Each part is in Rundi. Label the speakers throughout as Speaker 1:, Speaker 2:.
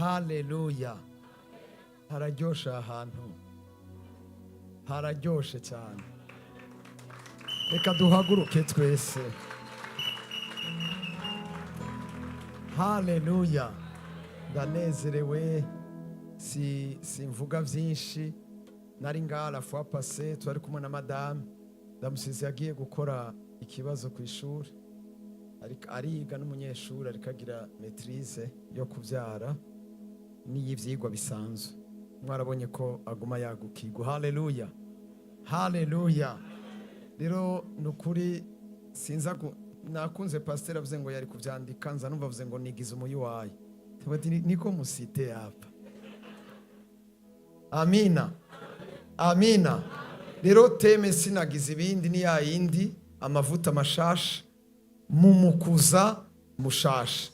Speaker 1: Haleluya! Hararyoshe ahantu, hararyoshe cyane. Reka duhaguruke twese. Haleluya! Ndanezerewe, si simvuga byinshi. Nari ngaha la fois passée, twari kumwe na madame. Ndamusize yagiye gukora ikibazo ku ishuri, ariko ariga n'umunyeshuri, ariko agira maîtrise yo kubyara n'iy'ivyigwa bisanzwe. Mwarabonye ko aguma yagukirwa. Haleluya, haleluya! Rero ni ukuri sinza nakunze pasiteri avuze ngo yari kuvyandika, nza numva avuze ngo nigize umuyuwayi. Bati niko musite hapa. Amina, amina. Rero thème sinagize ibindi, ni ya yindi: amavuta mashasha mumukuza mushasha.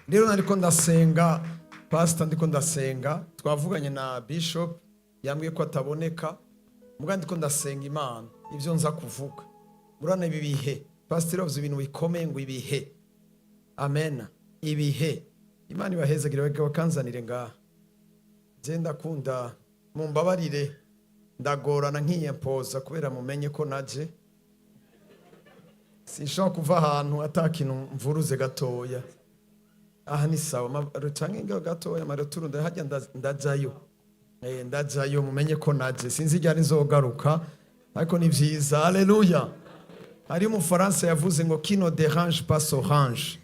Speaker 1: Rero nariko ndasenga, pastor, ndiko ndasenga, twavuganye na bishop, yambwiye ko ataboneka, muga ndiko ndasenga Imana ibyo nza kuvuga. Murana ibi bihe, pastor yavuze ibintu bikomeye ngo ibihe. Amen, ibihe. Imana ibahezagire, bakanzanire ngaha. Je ndakunda, mumbabarire, ndagorana nkiyempoza kubera mumenye ko naje sinshobora kuva ahantu atakintu mvuruze gatoya. Aha ni sawa, canke ngaho gatoya amaroturu ndahajya, ndajayo. Ndajayo mumenye ko naje, sinzi igihe nzogaruka, ariko ni vyiza. Haleluya! Hari umufaransa yavuze ngo "Qui ne dérange pas se range."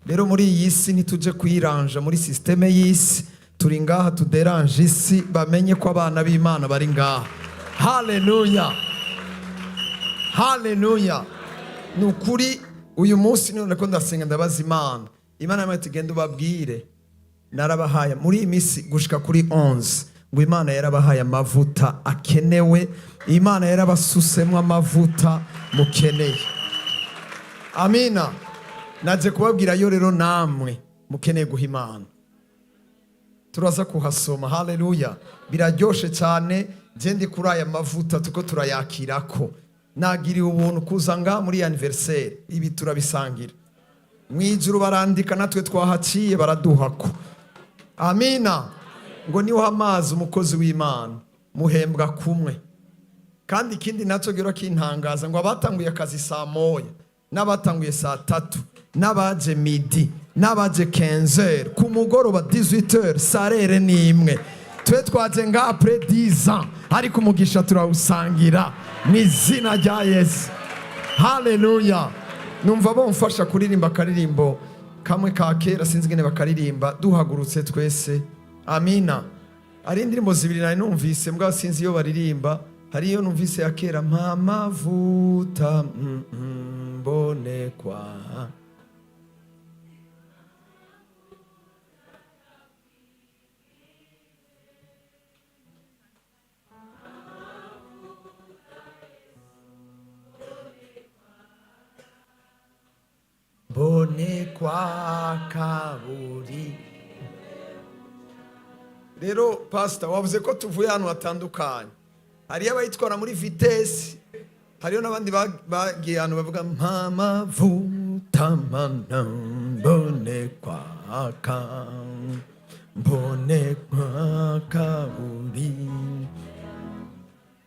Speaker 1: Rero muri iyi si ntituje kuyiranja muri système y'isi. Turi ngaha tuderanje isi, bamenye ko abana b'Imana bari ngaha. Haleluya, haleluya! Ni ukuri, uyu munsi none ko ndasenga, ndabaza Imana. Imana yamaye tugende ubabwire narabahaye muri iyi minsi gushika kuri 11, ngo Imana yarabahaye amavuta akenewe, Imana yarabasusemo amavuta mukeneye. Amina. Naje kubabwira yo rero namwe mukeneye guha Imana. Turaza kuhasoma. Haleluya! Biraryoshe cyane. Je ndi kuri aya mavuta, tuko turayakirako. Nagiriwe ubuntu kuza nga muri anniversaire. Ibi turabisangira mu ijuru, barandika natwe twahaciye, baraduhako. Amina. Ngo niho amazi umukozi w'Imana muhembwa kumwe. Kandi ikindi nacyo gira kintangaza, ngo abatanguye akazi saa 1 n'abatanguye saa 3 n'abaje midi n'abaje 15 ku mugoroba, 18, salaire ni imwe. Twe twaje nga après 10 ans, ariko umugisha turawusangira mu izina rya Yesu. Haleluya! Numva bomfasha kuririmba akaririmbo kamwe ka kera, sinzi ingene bakaririmba, duhagurutse twese. Amina. Hari indirimbo zibiri nari numvise, mbwa sinzi iyo baririmba. Hari iyo numvise ya kera, mpamavuta mbonekwa. Mbonekwa kaburi. Rero pastor, wavuze ko tuvuye ahantu hatandukanye. Hariyo abayitwara muri vitesse, hariyo n'abandi bagiye ahantu bavuga mpamavuta mana mbonekwa ka mbonekwa kaburi.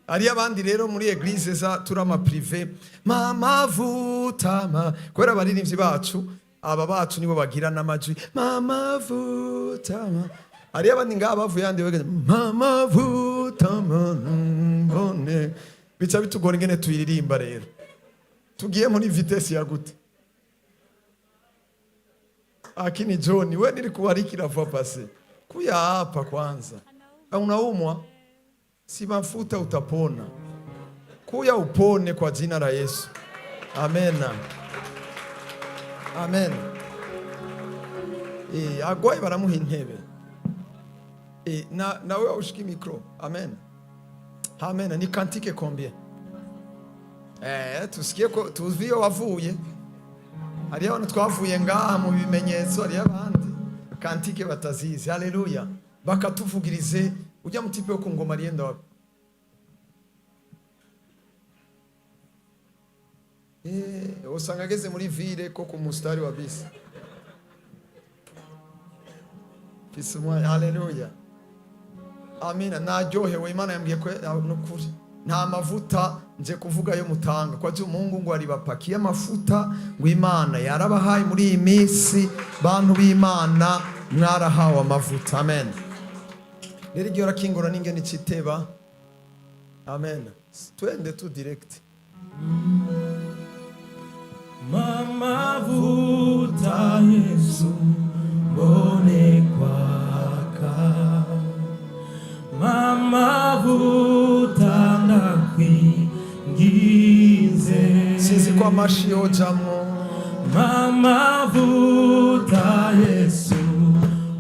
Speaker 1: Hariyo abandi rero muri église za turama privé, mamavuta ma, kubera abaririmbyi bacu, aba bacu nibo bagira n'amajwi, mamavuta ma. Hariyo abandi ngaha bavuye yandi bagira mamavuta ma mbone, bica bitugora ingene tuyiririmba. Rero tugiye muri vitesse ya gute? Akini John, we nilikubariki la fois passée. Kuya hapa kwanza. Unaumwa? Si mafuta utapona. Kuya upone kwa jina la Yesu. Amen. Amen. Agwaye baramuha intebe. Na nawe ushike micro. Amen. Amen. Ni cantique combien? Tusikie ko tuzi iyo wavuye. Hariyo abantu twavuye ngaha mu bimenyetso, hariyo abandi cantique batazizi. Haleluya! Bakatuvugirize. Ujya mu type yo ku ngoma alienda wapi? Usanga ageze muri ville ko ku mustari wa bisi. Mfise umwanya. Haleluya, amina. Naryohewe. Imana yambwiye ko nukuri nta mavuta nje kuvuga yo mutanga kwa ati Mungu ngo aribapakiye amafuta, ngo Imana yarabahaye muri iyi minsi. Bantu b'Imana, mwarahawe amavuta. Amen. Rero igihe urakingura n'ingene iciteba. Amen, twende tu direct.
Speaker 2: Mamavuta Yesu mbone kwaka, mamavuta ndakwinginze.
Speaker 1: Sinzi ko amashi yojamwo.
Speaker 2: Mamavuta Yesu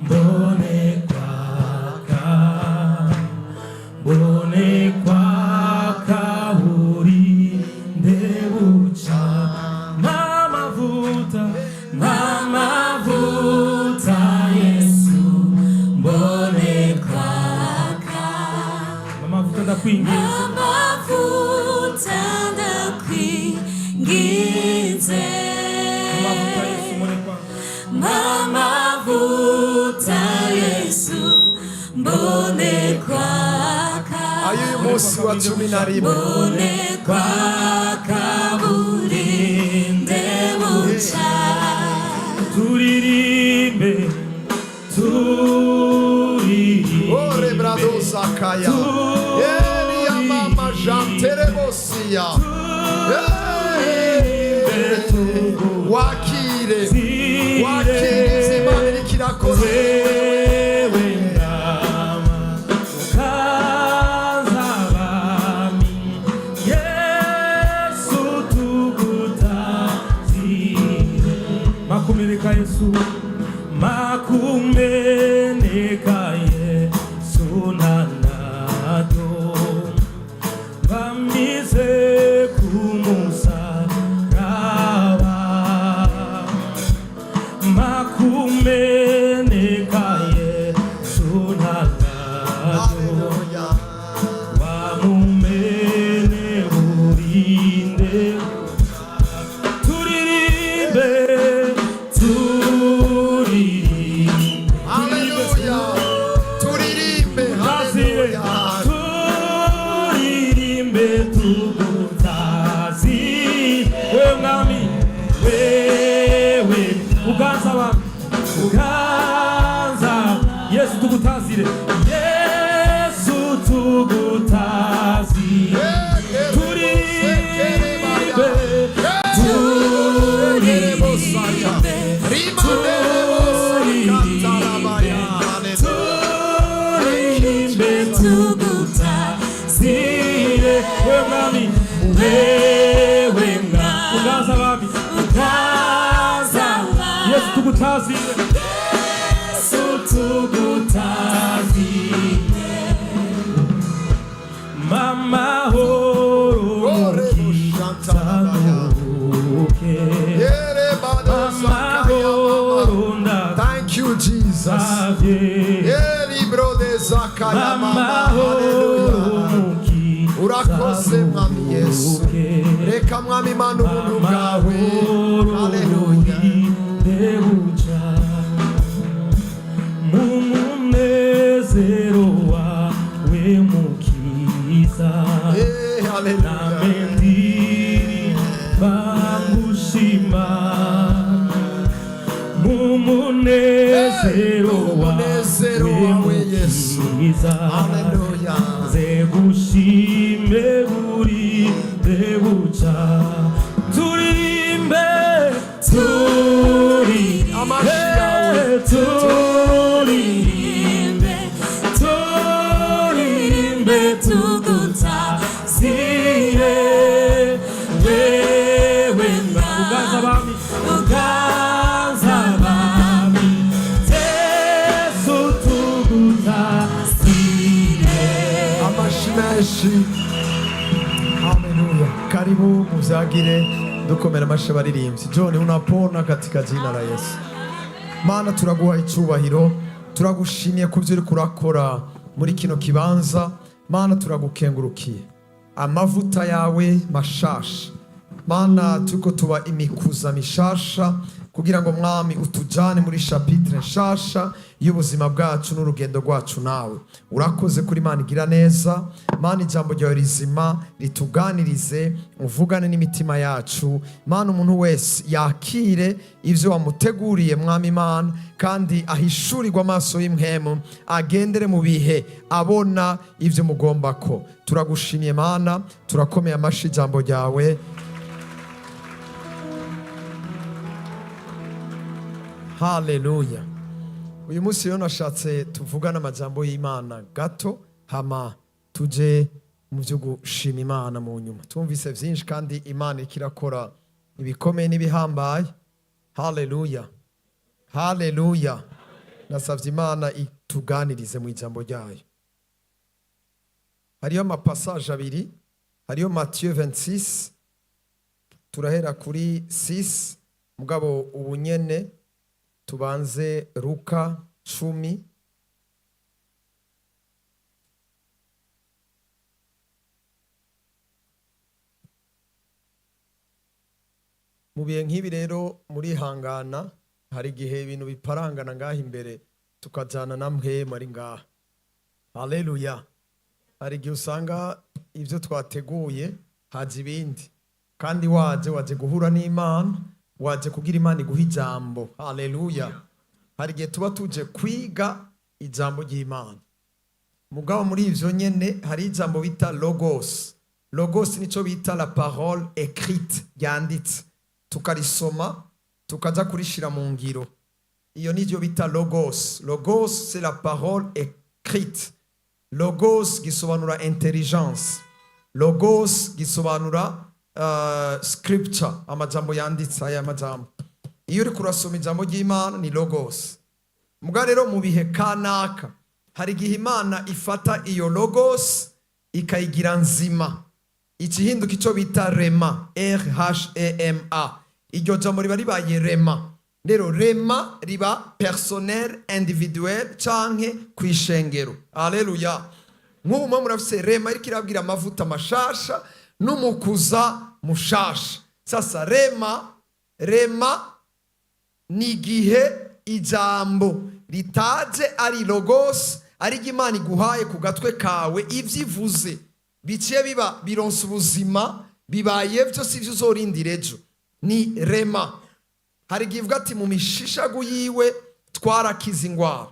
Speaker 2: mbone kwaka, mbone kwaka burinde buca. Mamavuta, mamavuta Yesu mbone kwaka, mamavuta ndakwinginze.
Speaker 3: Amavuta ndakwinginze.
Speaker 2: Mamavuta Yesu mbone kwaka.
Speaker 3: Mamavuta Yesu mbone kwaka.
Speaker 1: Ayo uyu munsi wa 11.
Speaker 3: Mbone kwaka burinde buca.
Speaker 2: Turirimbe, turirimbe.
Speaker 1: Ore bradosakaya Elia mama janterebosia. Wakire, wakire ivyo Imana iriko irakora.
Speaker 2: Wewe ndama ukaza bami, Yesu tugutazire. Makumeneka Yesu, makumeneka Yesu nanado bamize kumusaraba. Makumeneka Yesu nanado.
Speaker 1: Haleluya.
Speaker 2: Wamumene burinde. Turirimbe, turirimbe.
Speaker 1: Haleluya, turirimbe.
Speaker 2: Tazire.
Speaker 1: Haleluya.
Speaker 2: Turirimbe tugutazi wewe mwami, wewe uganza wa uganza. Yesu tugutazire, Yesu tugutazire. Turirimbe,
Speaker 1: turirimbe.
Speaker 2: Turirimbe tugutazire wewe mwami, wewe mwami uganza bami, uganza. Yesu tugutazire, Yesu tugutazire. Mamahoro mukizanuke, mamahoro.
Speaker 1: Thank you, Jesus.
Speaker 2: Ndagusavye.
Speaker 1: Eli brode zakaya mama.
Speaker 2: Mamahoro.
Speaker 1: Haleluya. Urakoze Mwami Yesu.
Speaker 2: Mukizanuke.
Speaker 1: Reka Mwami Imana ubuntu bwawe. Haleluya.
Speaker 2: Debuja mu munezero wawe mukiza.
Speaker 1: Haleluya.
Speaker 2: Namendiri bangushima mu munezero
Speaker 1: Umunezero
Speaker 2: wawe
Speaker 1: wawe, Yesu.
Speaker 2: mukiza.
Speaker 1: Haleluya.
Speaker 2: Nze gushime buri debuca. Turirimbe, turi
Speaker 1: Amashi yawe.
Speaker 2: Turirimbe, turirimbe tugutazire wewe uganza bami, uganza bami. Yesu tugutazire.
Speaker 1: Amashi menshi. Haleluya. Karibu muvyagire, dukomera amashi abaririmbyi. John, unapona katika jina la Yesu. Mana, turaguha icyubahiro, turagushimiye ku byo uriko urakora muri kino kibanza. Mana, turagukengurukiye amavuta yawe mashasha. Mana, turiko tuba imikuza mishasha. Kugira Kugira ngo, Mwami, utujane muri chapitre nshasha y'ubuzima bwacu n'urugendo rwacu nawe. Urakoze kuri Imana igira neza. Mana, ijambo ryawe rizima rituganirize, uvugane n'imitima yacu. Mana, umuntu wese yakire ibyo wamuteguriye, Mwami Imana, kandi ahishurirwe amaso y'impwemu, agendere mu bihe abona ibyo mugomba ko. Turagushimiye Mana, turakomeye amashi ijambo ryawe. Haleluya! Uyu munsi rero nashatse tuvugane amajambo y'Imana gato, hama tuje mu byo gushima Imana mu nyuma. Tumvise byinshi kandi Imana iriko irakora ibikomeye n'ibihambaye. Haleluya, haleluya! Nasabye Imana ituganirize mu ijambo ryayo. Hariyo ama passages abiri. Hariyo Matthieu 26, turahera kuri 6, mugabo ubu nyene tubanze Luka 10. Mu bihe nk'ibi rero murihangana, hari igihe ibintu biparangana ngaha imbere, tukajyana na mpwemu ari ngaha. Haleluya! Hari igihe usanga ibyo twateguye haza ibindi, kandi waje guhura n'Imana, waje kugira Imana iguha ijambo. Haleluya! Hari igihe tuba tuje kwiga ijambo ry'Imana, mugabo muri ivyo nyene hari ijambo bita logos. Logos nico bita la parole écrite, ryanditse, tukarisoma, tukaza kurishira mu ngiro. Iyo nivyo bita logos. Logos, c'est la parole écrite. Logos gisobanura intelligence, logos gisobanura scripture, amajambo yanditse. Aya majambo, iyo uriko urasoma ijambo ry'Imana, ni logos. Muga rero mu bihe kanaka hari igihe Imana ifata iyo logos ikayigira nzima, ikihinduka icyo bita rhema, r h e m a. Iryo jambo riba ribaye rhema. Rero rhema riba personnel, individuel canke kwishengero. Aleluya! Nk'ubu muba murafise rhema iriko irabwira amavuta mashasha n'umukuza mushasha. Sasa rhema, rhema ni igihe ijambo ritaje ari logos, ari Imana iguhaye ku gatwe kawe, ibyo ivuze biciye biba bironsa ubuzima, bibaye byo, si byo uzorindira ejo, ni rhema. Hari igihe ivuga ati: "Mu mishishagu yiwe twarakize ingwara."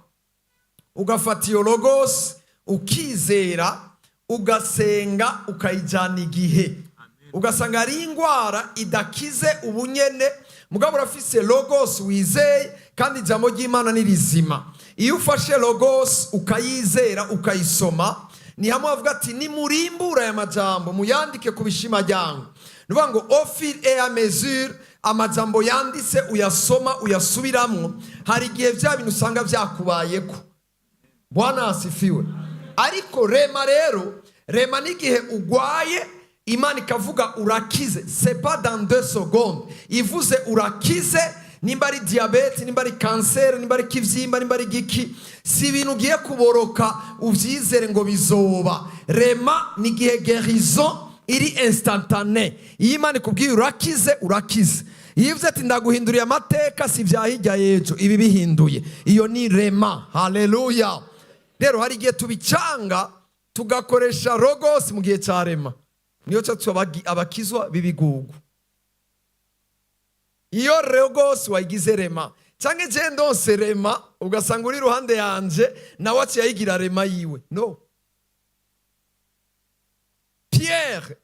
Speaker 1: Ugafata iyo logos, ukizera, ugasenga, ukayijyana igihe, ugasanga hari indwara idakize ubunyene, mugabo urafise logos wizeye, kandi ijambo ry'Imana ni rizima. Iyo ufashe logos ukayizera, ukayisoma, ni hamwe bavuga ati: "Nimurimbura aya majambo, muyandike ku bishimajyango." Ni ukuvuga ngo au fur et à mesure amajambo yanditse uyasoma, uyasubiramwo, hari igihe bya bintu usanga byakubayeko. Bwana asifiwe! Ariko rhema rero, rhema n'igihe ugwaye, Imana ikavuga: "Urakize." C'est pas dans 2 secondes. Ivuze urakize, nimba ari diabète, nimba ari kanseri, nimba ari kibyimba, nimba ari giki, si ibintu ugiye kuboroka ubyizere ngo bizoba. Rhema ni igihe guérison iri instantanée. Iyo Imana ikubwiye urakize, urakize. Iyo ivuze ati: "Ndaguhinduriye amateka", si ibya hirya y'ejo, ibi bihinduye, iyo ni rhema. Haleluya! Rero hari igihe tubicanga, tugakoresha logos mu gihe cya rhema. Niyo cyo abakizwa b'ibigugu. Iyo logos wayigize rhema, cyangwa je ndonse rhema, ugasanga uri iruhande yanje nawe aciye ayigira rhema yiwe, no. Pierre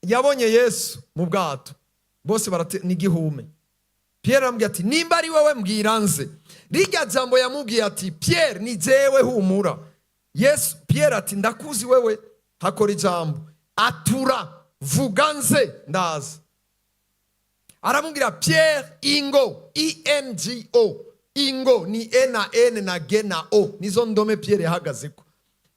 Speaker 1: yabonye Yesu mu bwato, bose barate n'igihumeka. Pierre aramubwira ati: "Nimba ari wowe, mbwira nze." Rirya jambo yamubwiye ati: "Pierre, ni jewe, humura." Yesu, Pierre ati: "Ndakuzi wewe." Hakora ijambo, atura: "Vuga nze, ndaza." Aramubwira: "Pierre, ingo." Ingo, ingo ni e na n na g na o, nizo ndome Pierre yahagazeko.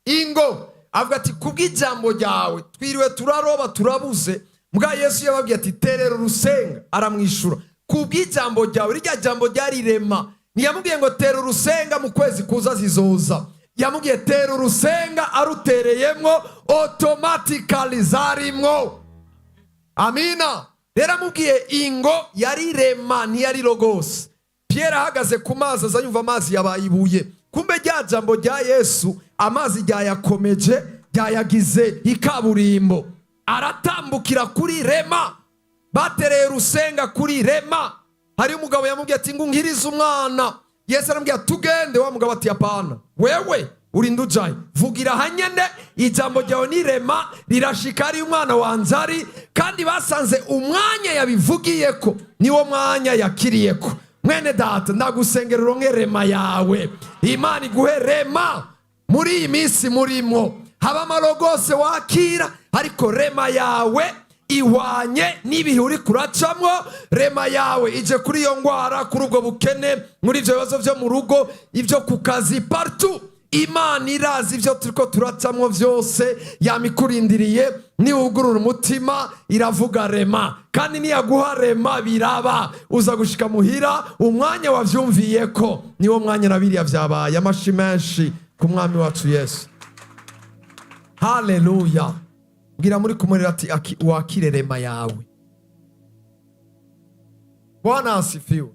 Speaker 1: Ingo. Avuga ati: "Kubw'ijambo ryawe, twiriwe turaroba turabuze." Mbwa Yesu yababwiye ati: "Terera urusenga." Aramwishura: "Kubw'ijambo ryawe." Rirya jambo ryari rhema. Ntiyamubwiye ngo: "Tera urusenga, mu kwezi kuza zizoza." Yamubwiye: "Tera urusenga." Arutereyemwo, automatically zarimwo. Amina. Rero amubwiye ingo, yari rhema, ntiyari logos. Pierre ahagaze ku mazi, aza yumva amazi yabaye ibuye. Kumbe rya jambo rya Yesu, amazi ryayakomeje, ryayagize ikaburimbo, aratambukira kuri rhema. Batereye urusenga kuri rhema. Hari umugabo yamubwiye ati: "Ngo unkirize umwana." Yesu aramubwira: "Tugende." Wa mugabo ati: "Apana, wewe urinda ujaye, vugira hanyene, ijambo ryawe ni rhema, rirashika ari umwana wanjye ari." Kandi basanze umwanya yabivugiyeko niwo mwanya yakiriyeko. Mwene data, ndagusengera uronke rhema yawe. Imana iguhe rhema muri iyi minsi murimo. Haba ama logos wakira, ariko rhema yawe ihwanye n'ibihe uri kuracamwo. Rhema yawe ije kuri iyo ndwara, kuri ubwo bukene, muri ibyo bibazo byo mu rugo, ibyo ku kazi, partout. Imana irazi ibyo turiko turacamwo byose, yamikurindiriye. Niwugurura umutima, iravuga rhema, kandi niyaguha rhema biraba. Uza gushika muhira umwanya wavyumviye ko niwo mwanya na biriya vyabaye. Amashi menshi ku Mwami wacu Yesu. Haleluya! Bwira muri kumurira ati: "Wakire rhema yawe." Bwana asifiwe.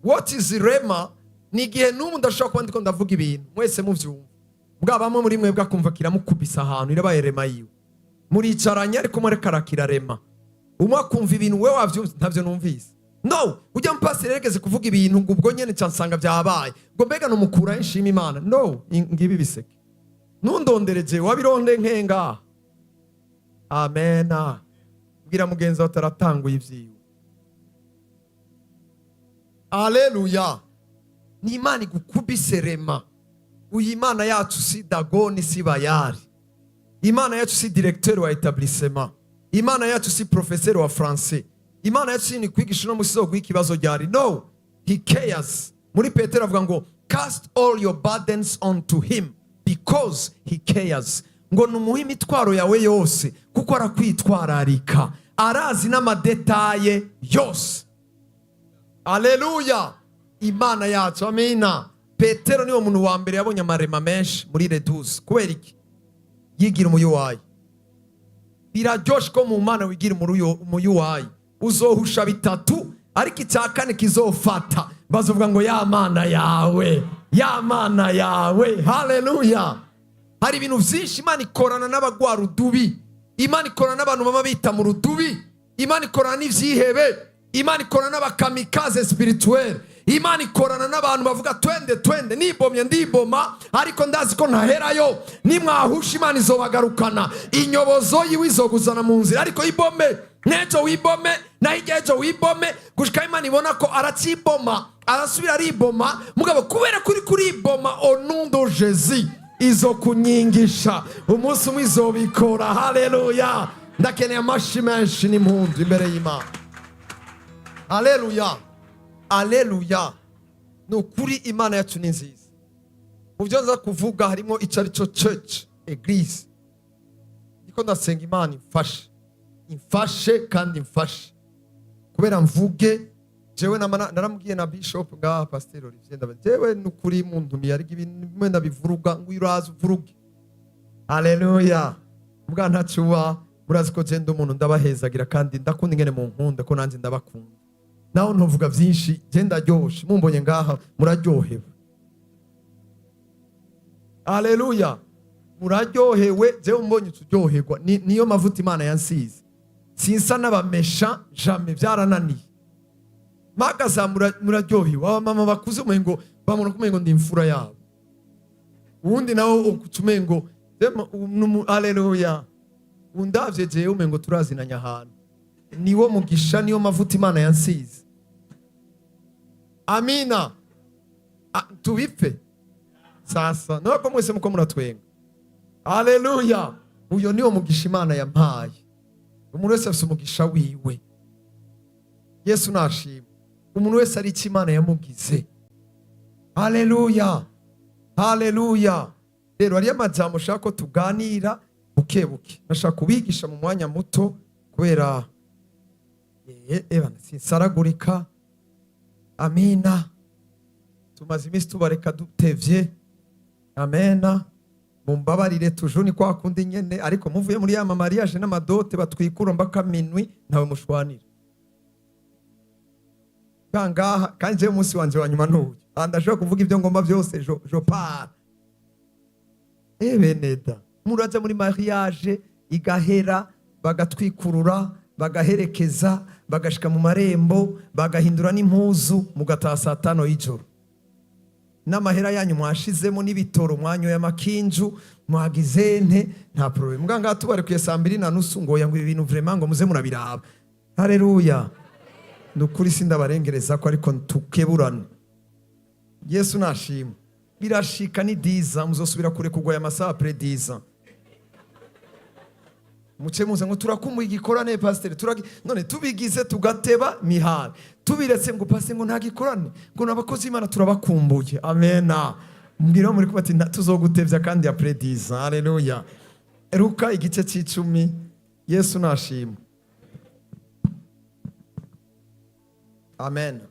Speaker 1: What is rhema? Ni igihe n'ubu ndashobora kuba ndiko ndavuga ibintu mwese muvyumva, bwa bamwe muri mwebwe akumva kiramukubisa ahantu, irabaye rhema yiwe. Muricaranye ariko mureka arakira rhema. Umwe akumva ibintu we wavyumva, ntavyo numvise. No ujya mupasiteri yeregeze kuvuga ibintu ngo ubwo nyene nca nsanga vyabaye, ngo mbega numukura nshima Imana. No ngibi biseke nundondereje wabironde nkenga. Amena. Bwira mugenzi wawe ataratanguye ivyiwe. Aleluya! Ni Imana igukubise rhema. Uyu Imana yacu si Dagoni, si Bayari. Imana yacu si directeur wa établissement. Imana yacu si professeur wa français. Imana yacu si ni kwigisha uno musi guha ikibazo ryari. No, he cares. Muri Petero avuga ngo: "Cast all your burdens onto him because he cares." Ngo numuhe imitwaro yawe yose kuko arakwitwararika, arazi n'ama détails yose. Aleluya! Imana yacu, amina. Petero niwo muntu wa mbere yabonye ama rhema menshi muri reduze. Kubera iki? Yigira umuyuwayi. Biraryoshe ko mu Mana wigira umuyuwayi. Uzohusha bitatu, ariko icya kane kizofata, bazovuga ngo: "Ya Mana yawe, ya Mana yawe." Haleluya! Hari ibintu byinshi. Imana ikorana n'abagwara udubi, Imana ikorana n'abantu baba bita mu rudubi, Imana ikorana n'ivyihebe, Imana ikorana n'aba kamikaze spirituel, Imana ikorana n'abantu bavuga: "Twende, twende, nibomye ndiboma, ariko ndazi ko ntaherayo." Nimwahusha, Imana izobagarukana. Inyobozo yiwe izoguzana mu nzira. Ariko ibome n'ejo, wibome na hirya ejo, wibome gushika Imana ibona ko aracyiboma, arasubira ariboma. Mugabo kubera kuri kuriboma, au nom de Jésus, izo kunyingisha umunsi umwe izobikora. Haleluya! Ndakeneye amashi menshi n'impundu imbere y'Imana. Haleluya, aleluya! Ni ukuri, Imana yacu ni nziza. Mu byo nza kuvuga harimo icyo ari cyo church, église. Niko ndasenga Imana imfashe, imfashe kandi imfashe, kubera mvuge jewe naramubwiye na bishop ngaha, Pasteur Olivier, ndaba jewe nukuri muntumiye, ariko ibintu bimwe ndabivuruga ngo uraza uvuruge. Haleluya! Mbwa ntacuba, murazi ko je ndi umuntu ndabahezagira, kandi ndakunda ingene munkunda, ko nanjye ndabakunda. Naho ntuvuga byinshi, je ndaryoshe. Mumbonye ngaha muraryohewe. Haleluya! Muraryohewe. Jewe mbonye uturyoherwa. Niyo mavuta Imana yansize. Sinsa n'abamesha, jamais, byarananiye. Magaza muraryohewe. Abamama bakuze umengo bamubona ko umengo ndi imfura yabo, uwundi nawe ukuca umengo haleluya. Undavye jewe umengo turazinanye ahantu. Niwo mugisha, niyo mavuta Imana yansize. Amina. Tubipfe sasa nubwo mwese muko muratwenga. Haleluya! Uyo niwo mugisha Imana yampaye. Umuntu wese afise umugisha wiwe. Yesu nashima. Umuntu wese ari icyo Imana yamugize. Haleluya, haleluya! Rero hariyo amajambo ushaka ko tuganira buke buke. Ndashaka kubigisha mu mwanya muto kubera eba sinsaragurika. Amina. Tumaze iminsi tubareka dutevye. Amena. Mumbabarire, tujuni kwa kundi nyene, ariko muvuye muri ya ma mariage n'ama dot batwikura mbaka minwi, ntawe mushwanira. Ngaha kandi jewe umunsi wanje wa nyuma n'uyu. Ah, ndashobora kuvuga ibyo ngomba byose, je parle. Beneda, muraja muri mariage igahera, bagatwikurura, bagaherekeza, bagashika mu marembo, bagahindura n'impuzu, mugataha saa 5 y'ijoro n'amahera yanyu mwashizemo n'ibitoro, mwanyoye amakinju, mwagize nte, nta problème. Mbwa ngaha tubarekuye saa 2:30, ngo oya, ngo ibi bintu vraiment, ngo muze murabiraba. Haleluya! Ni ukuri sindabarengereza ko, ariko tukeburane. Yesu nashimwe. Birashika ni 10, muzosubira kure kugwa aya masaha après 10, muce muze ngo turakumbuye igikorane, pasiteri. Turagi none tubigize tugateba mihari, tubiretse ngo pasiteri ngo nta gikorane, ngo n'abakozi b'Imana turabakumbuye. Amena. Mbwira muri kuba ati tuzogutevya kandi après 10. Haleluya! Luka igice c'icumi. Yesu nashimwe. Amen.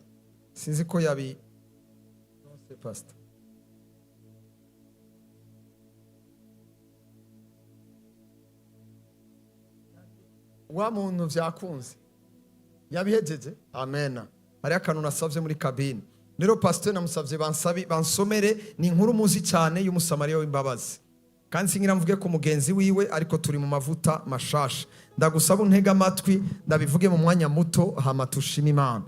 Speaker 1: Sinzi ko yabi. Non, c'est pastor. Wa muntu vyakunze yabihejeje. Amena. Hariho akantu nasavye muri cabine rero, pasteur, namusavye bansabi bansomere. Ni inkuru muzi cyane y'Umusamariya w'imbabazi, kandi singira mvuge ku mugenzi wiwe, ariko turi mu mavuta mashasha. Ndagusaba untege amatwi, ndabivuge mu mwanya muto, hama tushime Imana.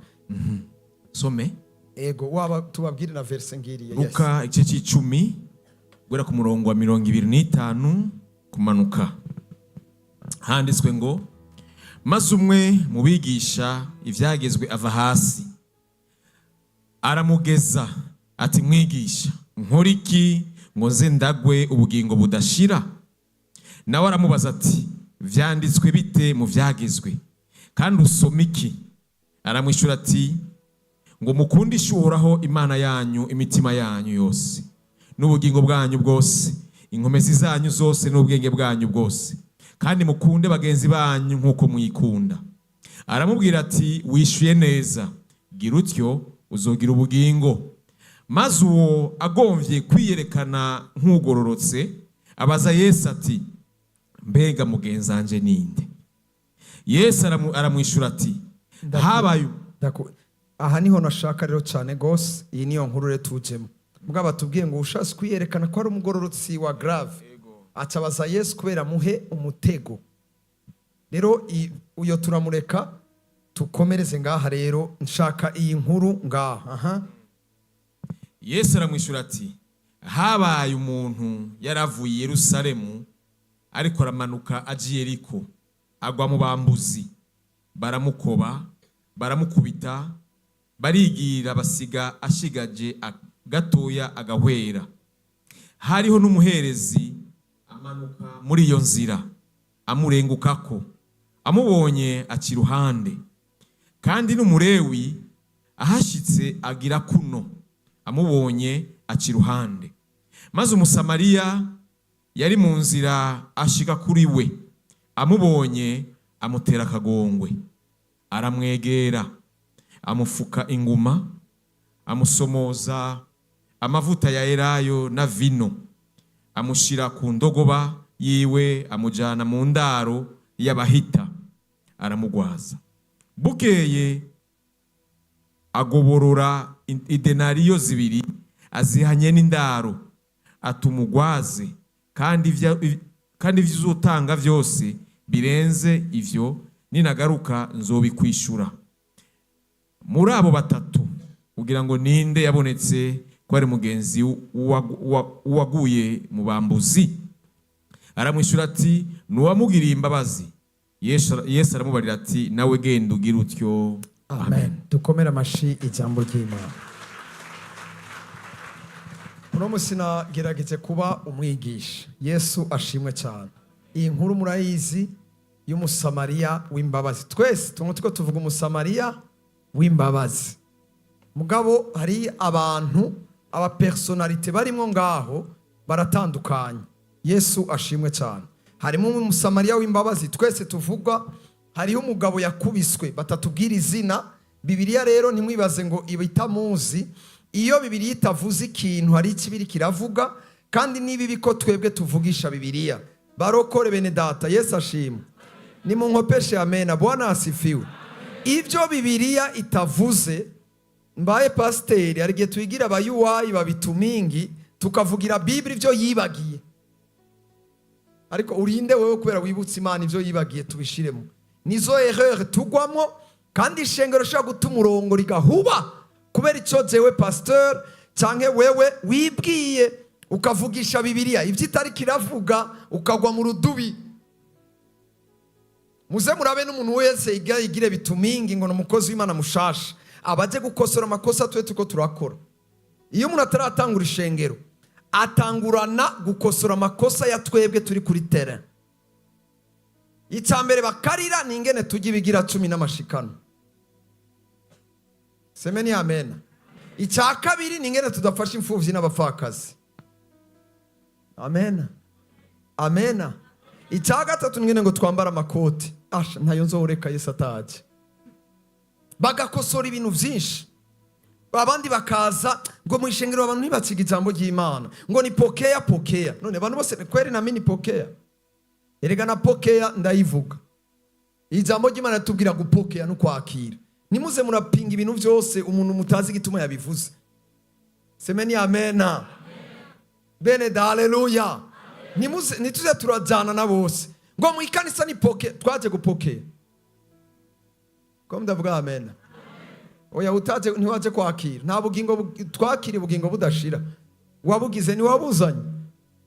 Speaker 4: Some.
Speaker 1: Ego, waba tubabwire na verse ngiriye, yes.
Speaker 4: Luka igice c'icumi, guhera ku murongo wa 25 kumanuka, handitswe ngo: "Maze umwe mu bigisha ibyagezwe ava hasi, aramugeza ati: 'Mwigisha, nkora iki ngo nze ndagwe ubugingo budashira?' Nawe aramubaza ati: 'Vyanditswe bite mu vyagezwe? Kandi usoma iki?' Aramwishyura ati: 'Ngo mukundishe Uhoraho Imana yanyu imitima yanyu yose, n'ubugingo bwanyu bwose, inkomezi zanyu zose, n'ubwenge bwanyu bwose, kandi mukunde bagenzi banyu nk'uko mwikunda.' Aramubwira ati: 'Wishyuye neza, gira utyo, uzogira ubugingo.' Maze uwo agomvye kwiyerekana nk'ugororotse abaza Yesu ati: 'Mbega mugenzanje ninde?' Yesu aramwishyura ati: 'Habaye
Speaker 1: Aha niho nashaka rero cyane gose. Iyi niyo nkuru rero tujemo. Mbwa batubwiye ngo ushatse kwiyerekana ko ari umugororotsi wa grave acabaza Yesu kubera muhe umutego. Rero uyo turamureka, tukomereze ngaha. Rero nshaka iyi nkuru ngaha, aha.
Speaker 4: Yesu aramwishyura ati: 'Habaye umuntu yaravuye i Yerusalemu, ariko aramanuka aja i Yeriko, agwa mu bambuzi, baramukoba, baramukubita, barigira, basiga ashigaje gatoya agahwera. Hariho n'umuherezi amanuka muri iyo nzira, amurengukako, amubonye aca iruhande. Kandi n'Umurewi ahashitse agira kuno, amubonye aca iruhande. Maze Umusamariya yari mu nzira ashika kuri we, amubonye amutera akagongwe, aramwegera, amufuka inguma, amusomoza amavuta ya elayo na vino, amushira ku ndogoba yiwe, amujana mu ndaro y'abahita, aramugwaza. Bukeye agoborora idenariyo 2, azihanye n'indaro, atumugwaze, kandi ivyo uzotanga vyose birenze ivyo, ninagaruka nzobikwishura.' Muri abo batatu, kugira ngo ninde yabonetse ko ari mugenzi w'uwaguye mu bambuzi?" Aramwishyura ati: "Nuwamugiriye imbabazi." Yesu aramubarira ati: "Nawe genda ugire utyo."
Speaker 1: Amen. Dukomere amashi ijambo ry'Imana. Uno munsi nagerageje kuba umwigisha. Yesu ashimwe cyane. Iyi nkuru murayizi y'Umusamariya w'imbabazi. Twese tumwe tuko tuvuga Umusamariya w'imbabazi, mugabo hari abantu, abapersonnalités barimo ngaho baratandukanye. Yesu ashimwe cyane. Harimo Umusamariya w'imbabazi twese tuvuga, hariho umugabo yakubiswe batatubwira izina. Bibiliya rero ntimwibaze ngo iba itamuzi. Iyo Bibiliya itavuze ikintu, hari ikibiri kiravuga. Kandi niba ibi ko twebwe tuvugisha Bibiliya, barokore bene data, Yesu ashimwe, nimunkopeshe amena. Bwana asifiwe. Ibyo Bibiliya itavuze. Mbaye pasiteri, hari igihe twigira abayuwayi babitumingi, tukavugira Bibiri ibyo yibagiye. Ariko urinde wewe, kubera wibutse Imana ibyo yibagiye, tubishiremo. Nizo erreur tugwamo, kandi ishengero rishobora guta umurongo rigahuba kubera icyo jewe pasteur canke wewe wibwiye, ukavugisha Bibiliya ibyo itari kiravuga, ukagwa mu rudubi. Muze murabe, n'umuntu wese igire bitumingi ngo ni umukozi w'Imana mushasha, abaje gukosora amakosa twe turiko turakora. Iyo umuntu ataratangura ishengero, atangurana gukosora amakosa ya twebwe turi kuri terrain. Icya mbere bakarira ni ingene tujya ibigira cumi n'amashikano. Semeni amena. Icya kabiri ni ingene tudafasha imfubyi n'abapfakazi. Amena, amena. Icya gatatu ni ingene ngo twambare amakoti. Asha, ntayo nzoreka Yesu ataje. Bagakosora ibintu byinshi. Abandi bakaza ngo mu ishengero abantu ntibatsiga ijambo ry'Imana, ngo ni pokea pokea. None abantu bose kweri nami ni pokea? Erega na pokea ndayivuga. Ijambo ry'Imana ritubwira gupokea no kwakira. Nimuze murapinga ibintu byose umuntu mutazi igituma yabivuze. Semeni amena. Bene da, haleluya. Nimuze nituze turajana na bose ngo mu ikanisa ni pokea. Twaje gupokea ko ndavuga amena. Oya, utaje ntiwaje kwakira. Nta bugingo twakira ubugingo budashira. Wabugize ntiwabuzanye,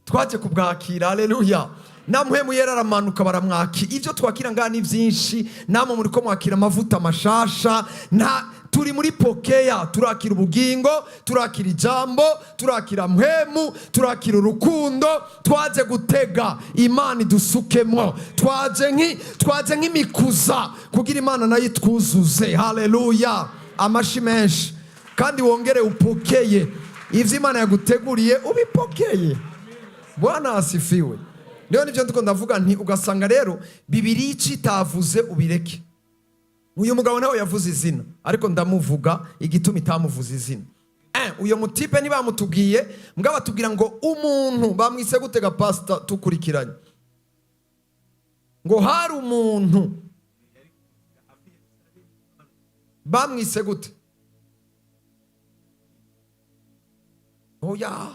Speaker 1: twaje kubwakira. Haleluya. Namuhemu yera aramanuka, baramwakira. Ibyo twakira ngaha ni byinshi. Namwe muri ko mwakira amavuta mashasha. Nta turi muri pokea. Turakira ubugingo, turakira ijambo, turakira mpemu, turakira urukundo. Twaje gutega Imana idusukemwo. Twaje nk'imikuza kugira Imana nayo itwuzuze. Haleluya. Amashi menshi. Kandi wongere upokeye ivyo Imana yaguteguriye, ubipokeye. Bwana asifiwe. Rero nibyo ndiko ndavuga nti ugasanga rero Bibiri icyo itavuze ubireke. Uyu mugabo nawe yavuze izina, ariko ndamuvuga igituma itamuvuze izina. Uyu mutipe ntibamutubwiye, mbwa batubwira ngo umuntu bamwise gutega. Pasita, tukurikiranye ngo hari umuntu bamwise gute? Oya,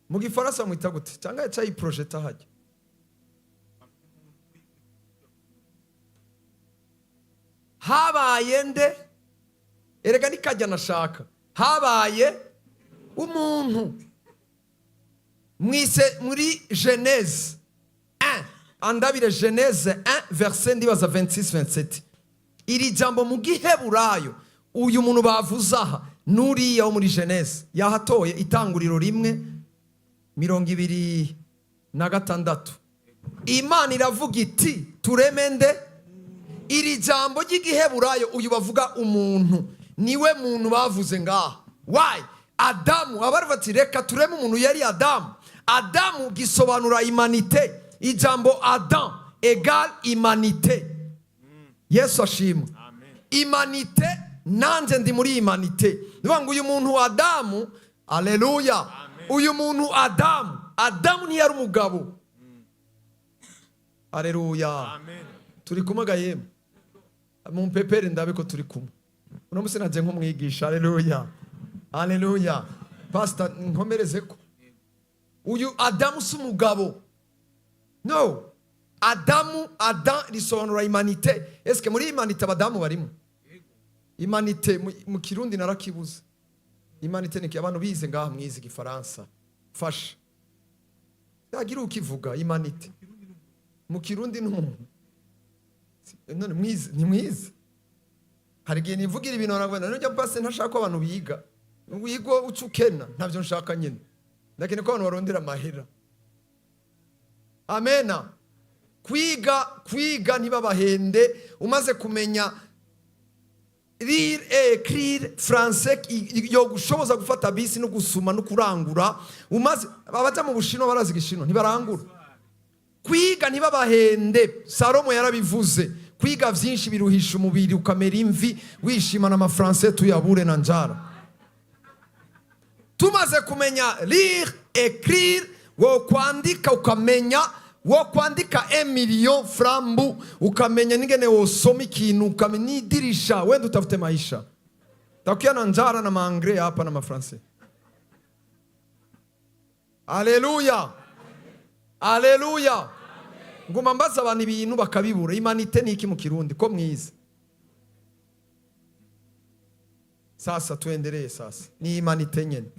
Speaker 1: mu Gifaransa bamwita gute? Cyangwa yaca yiprojeta hajya. Habaye nde? Erega nikajya nashaka. Habaye umuntu mwise muri Genèse 1. Andabire Genèse 1 verset, ndibaza, 26 27. Iri jambo mu Giheburayo, uyu muntu bavuze aha nuriya wo muri Genèse. Yahatoye? Itanguriro 1:26. Imana iravuga iti: "Tureme nde?" Iri jambo ry'Igiheburayo, uyu bavuga umuntu, niwe muntu bavuze ngaha. Why Adamu? Abaravuga ati: "Reka tureme umuntu." Yari Adamu. Adamu gisobanura humanité. Ijambo Adam égal humanité. Yesu ashimwe. Humanité, nanjye ndi muri humanité. Ni ngo uyu muntu Adamu, aleluya, uyu muntu Adamu, Adamu ntiyari umugabo. Aleluya. Turi kumwe ga yemwe? Mumpepere ndabe ko turi kumwe. Uno musi naje nk'umwigisha. Aleluya, aleluya. Pastor, nkomereze ko uyu Adamu si umugabo. No, Adamu, Adam risobanura humanité. Eske muri humanité abadamu barimo? Humanité mu Kirundi narakibuze. Humanité ni abantu bize ngaha, mwize Igifaransa, fasha yagira ukivuga. Humanité mu Kirundi ni umuntu. None mwize? Ntimwize? Hari igihe nivugira ibintu baravuga none pase ntashaka ko abantu biga. Wigo uca ukena. Ntabyo nshaka nyine, ndakeneye ko abantu barondera amahera. Amena. Kwiga, kwiga ntibabahende. Umaze kumenya lire et écrire français yo gushoboza gufata bisi no gusuma no kurangura. Umaze abaja mu Bushinwa barazi Igishinwa, ntibarangura. Kwiga ntibabahende. Salomo yarabivuze: kwiga vyinshi biruhisha umubiri, ukamera imvi, wishimana amafrançais tuyabure na njara. Tumaze kumenya lire, écrire, wo kwandika, ukamenya wo kwandika 1 million frambu, ukamenya n'ingene wosoma ikintu, ukamenya n'idirisha, wenda utafute maisha. Takuya na njara na maanglais hapa na mafrançais. Aleluya, aleluya! Nguma mbaza abantu ibintu bakabibura. Humanité ni iki mu Kirundi ko mwiza? Sasa tuendelee. Sasa ni humanité nyene.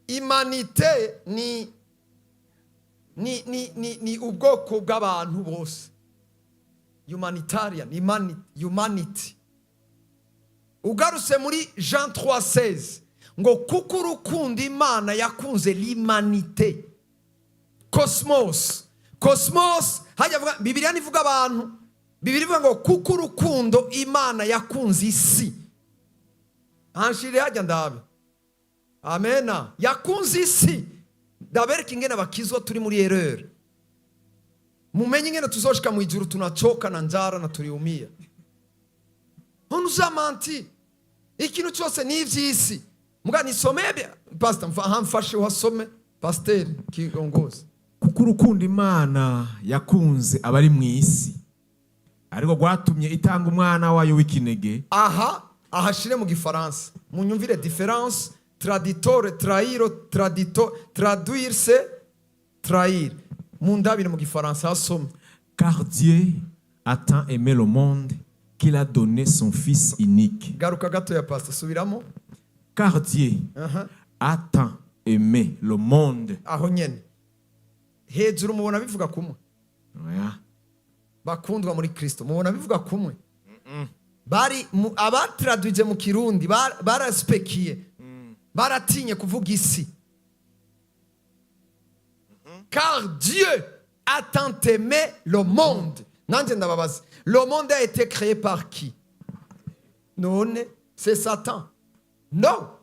Speaker 1: Humanité ni ubwoko bw'abantu bose, humanitarian, humanity. Ugarutse muri Jean 3:16 ngo kuko urukundo Imana yakunze l'humanité, cosmos. Cosmos hajya avuga, Bibiliya ntivuga abantu. Bibiliya ivuga ngo kuko urukundo Imana yakunze isi. Hanshire hajya ndabe. Amena. Yakunze isi. Ndabereka ingene abakizwa turi muri erreur, mumenye ingene tuzoshika mu ijuru tunachoka na njara na turiumia. On nous a menti. Ikintu cyose ni iby'isi. Muga nisomeye, pastor, hamfashe uhasome, pasiteri kigongozi.
Speaker 4: Kuko urukundo Imana yakunze abari mu isi ariko rwatumye itanga umwana wayo w'ikinege.
Speaker 1: Aha ahashire mu Gifaransa, munyumvire différence. Traditore, trahir, tradito, traduire, c'est trahir. Mundabire mu Gifaransa, hasome.
Speaker 4: Car Dieu a tant aimé le monde qu'il a donné son fils unique.
Speaker 1: Garuka gato ya pastor, subiramo.
Speaker 4: Car Dieu a tant aimé le monde.
Speaker 1: Aho nyene hejuru mubona bivuga kumwe?
Speaker 4: Oya.
Speaker 1: Bakundwa muri Kristo, mubona bivuga kumwe? Bari abatraduije mu Kirundi baraspekiye, baratinye kuvuga isi. Car Dieu a tant aimé le monde. Nanjye ndababaza, le monde a été créé par qui? None c'est Satan? No.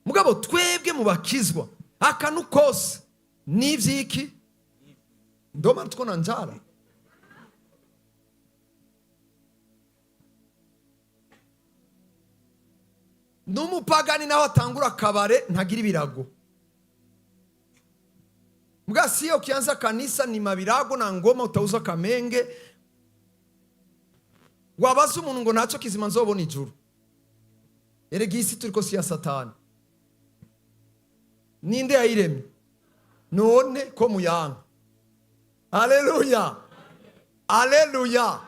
Speaker 1: Mugabo twebwe mu bakizwa akantu kose n'ivyiki ndoma twona njara. N'umupagani nawe atangura akabare ntagira ibirago. Mbwa siyo ukianza kanisa ni mabirago na ngoma, utauza kamenge. Wabaza umuntu ngo ntacyo kizima nzobona ijuru. Erega isi turiko si ya Satani. Ninde yayiremye? None ko muyanga? Haleluya, aleluya!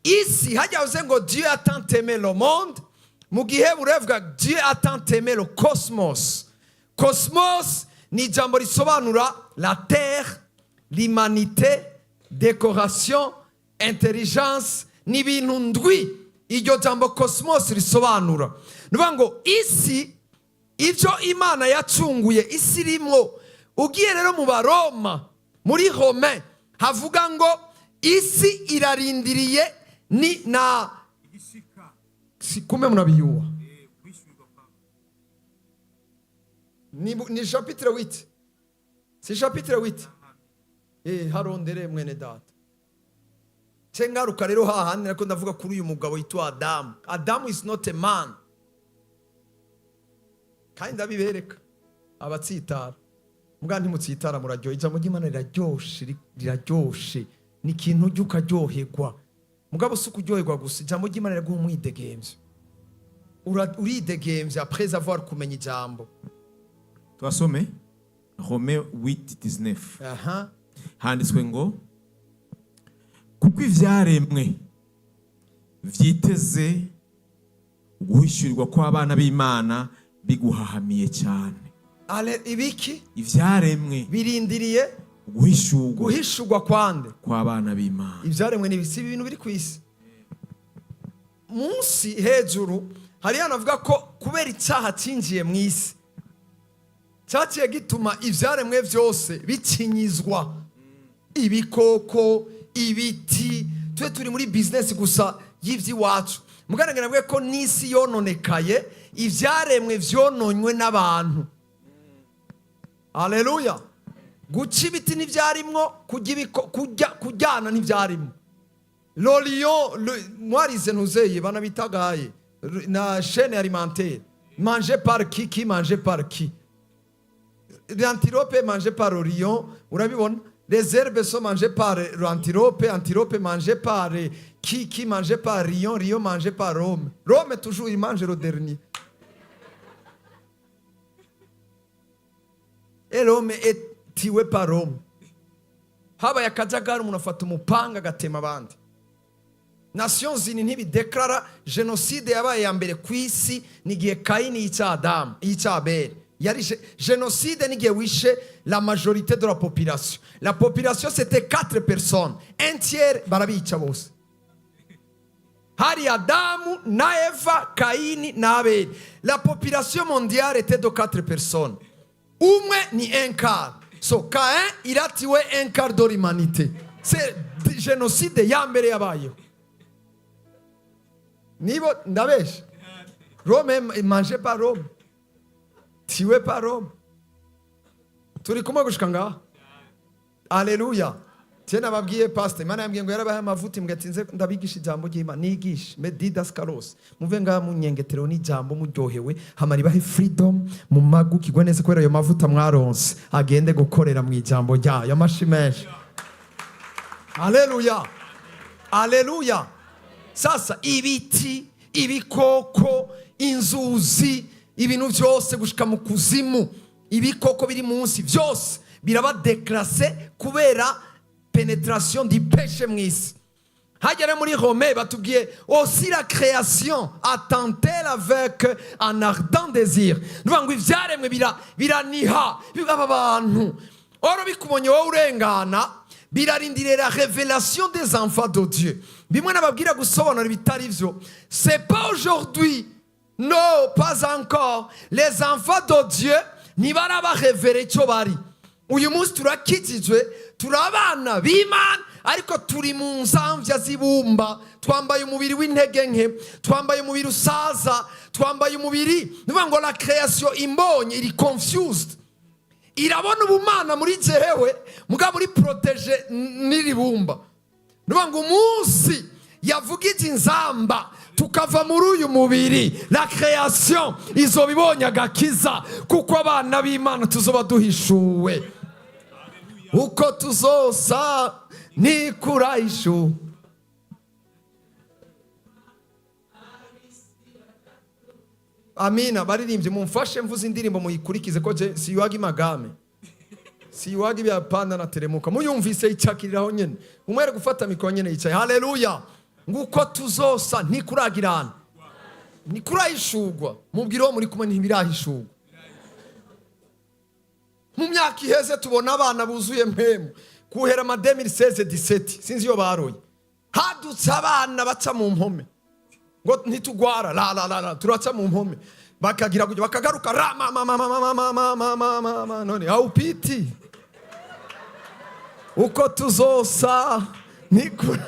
Speaker 1: Isi hajya uze ngo Dieu a tant aimé le monde, mu gihe burevuga Dieu a tant aimé le cosmos. Cosmos ni ijambo risobanura la terre, l'humanité, décoration, intelligence. Ni ibintu ndwi iryo jambo cosmos risobanura. Ni ukuvuga ngo isi, ibyo Imana yacunguye, isi irimwo. Ugiye rero mu Baroma, muri Romains, havuga ngo isi irarindiriye ni na si kumbe mnabiyuwa ni chapitre 8, si chapitre 8. Harondere mwene data. Ngaruka rero hahandi nako ndavuga kuri uyu mugabo yitwa Adamu. Adamu is not a man. Kandi ndabibereka abatsitara. Mbwa ntimutsitara, muraryoha. Ijambo ry'Imana riraryoshe, riraryoshe. Ni ikintu ujya ukaryoherwa. Mugabo si ukuryoherwa gusa, ijambo ry'Imana riraguha umwidegemvyo. Uridegemvya après avoir kumenya ijambo.
Speaker 4: Twasome Romains 8 19.
Speaker 1: Aha.
Speaker 4: Handitswe ngo kuko ivyaremwe vyiteze guhishurirwa kw'abana b'Imana biguhahamiye cyane.
Speaker 1: Ale ibiki?
Speaker 4: Ivyaremwe
Speaker 1: birindiriye
Speaker 4: guhishurwa
Speaker 1: guhishurwa kwande?
Speaker 4: Kw'abana b'Imana.
Speaker 1: Ibyaremwe ni ibisi, ibintu biri ku isi. Munsi hejuru hariya navuga ko kubera icyaha cyinjiye mu isi, cyaciye gituma ibyaremwe byose bikinyizwa, ibikoko, ibiti. Twe turi muri bizinesi gusa y'iby'iwacu. Mugaragara navuga ko n'isi yononekaye, ibyaremwe byononywe n'abantu. Haleluya! Guca ibiti ntibyarimwo, kurya kujyana ntibyarimwo. Le lion, mwarize ntuzeye banabitagaye na chaîne alimentaire, manger par qui, qui manger par qui. L'antilope mangé par le lion, urabibona. Les herbes sont mangées par l'antilope, antilope mangée par qui mangé par lion, lion mangé par l'homme. L'homme toujours il mange le dernier. Et l'homme est tué par l'homme. Habaye akajagari, umuntu afata umupanga agatema abandi. Nations Unies ntibideklara jenoside yabaye ya mbere ku isi ni igihe Kayini yica Adamu, yica Abeli. Yari jenoside n'igihe wishe la majorité de la population. La population, c'était quatre personnes, un tiers barabica bose. Hari Adamu na Eva, Kayini na Abeli. La population mondiale était de quatre personnes, umwe ni un quart. So Caïn, il a tué un quart de l'humanité. C'est génocide ya mbere yabayeho. Nibo ndabesha? L'homme mangé par l'homme, tué par l'homme. Turi kumwe gushika ngaha? Aleluya! Je nababwiye, pastor, Imana yambwiye ngo yarabahaye amavuta, imbwa ati nze ndabigisha ijambo ry'Imana, nigishe me didaskalos, muve ngaha munyengeterewe n'ijambo, muryohewe, hamara ibahe freedom, mumagukirwe neza kubera ayo mavuta mwaronse agende gukorera mu ijambo ryayo. Amashi menshi. Aleluya, aleluya! Sasa ibiti, ibikoko, inzuzi, ibintu byose gushika mu kuzimu, ibikoko biri munsi byose biraba déclassé kubera pénétration du péché mu isi. Hagera muri Romains batubwiye aussi: la création attend-elle avec un ardent désir. Ni ngo ibyaremwe biraniha aba bantu oro bikubonye wowe urengana, birarindiriye la révélation des enfants de Dieu. Bimwe nababwira gusobanura ibitari byo, c'est pas aujourd'hui, no, pas encore. Les enfants de Dieu ntibarabarevere icyo bari. Uyu munsi turakijijwe, turi abana b'Imana, ariko turi mu nzamvya z'ibumba. Twambaye umubiri w'intege nke, twambaye umubiri usaza, twambaye umubiri ni ukuvuga ngo la création imbonye iri confused. Irabona ubumana muri jewe, mugabo uri protégé n'iri bumba. Ni ukuvuga ngo umunsi yavugije inzamba tukava muri uyu mubiri, la création izoba ibonye agakiza, kuko abana b'Imana tuzoba duhishuwe. Uko tuzosa nikurahishu. Amina. Baririmbye, mumfashe mvuze indirimbo muyikurikize, ko je siyuwaga imagame, siyuwaga ibyapanda na teremuka. Muyumvise yicakiriraho nyene, umwere gufata mikoro nyene yicaye. Haleluya! Nguko tuzosa ntikuragirana, ntikurahishurwa. Mubwire uwo muri kumwe, ntibirahishurwa. Mu myaka iheze tubona abana buzuye mpemu kuhera ama 2016, 17, sinzi iyo baroye, hadutse abana baca mu mpome ngo ntitugwara, la la la la, turaca mu mpome, bakagira kujya bakagaruka ra ma ma ma ma ma ma ma ma ma ma ma. None haupiti. Uko tuzosa nikura.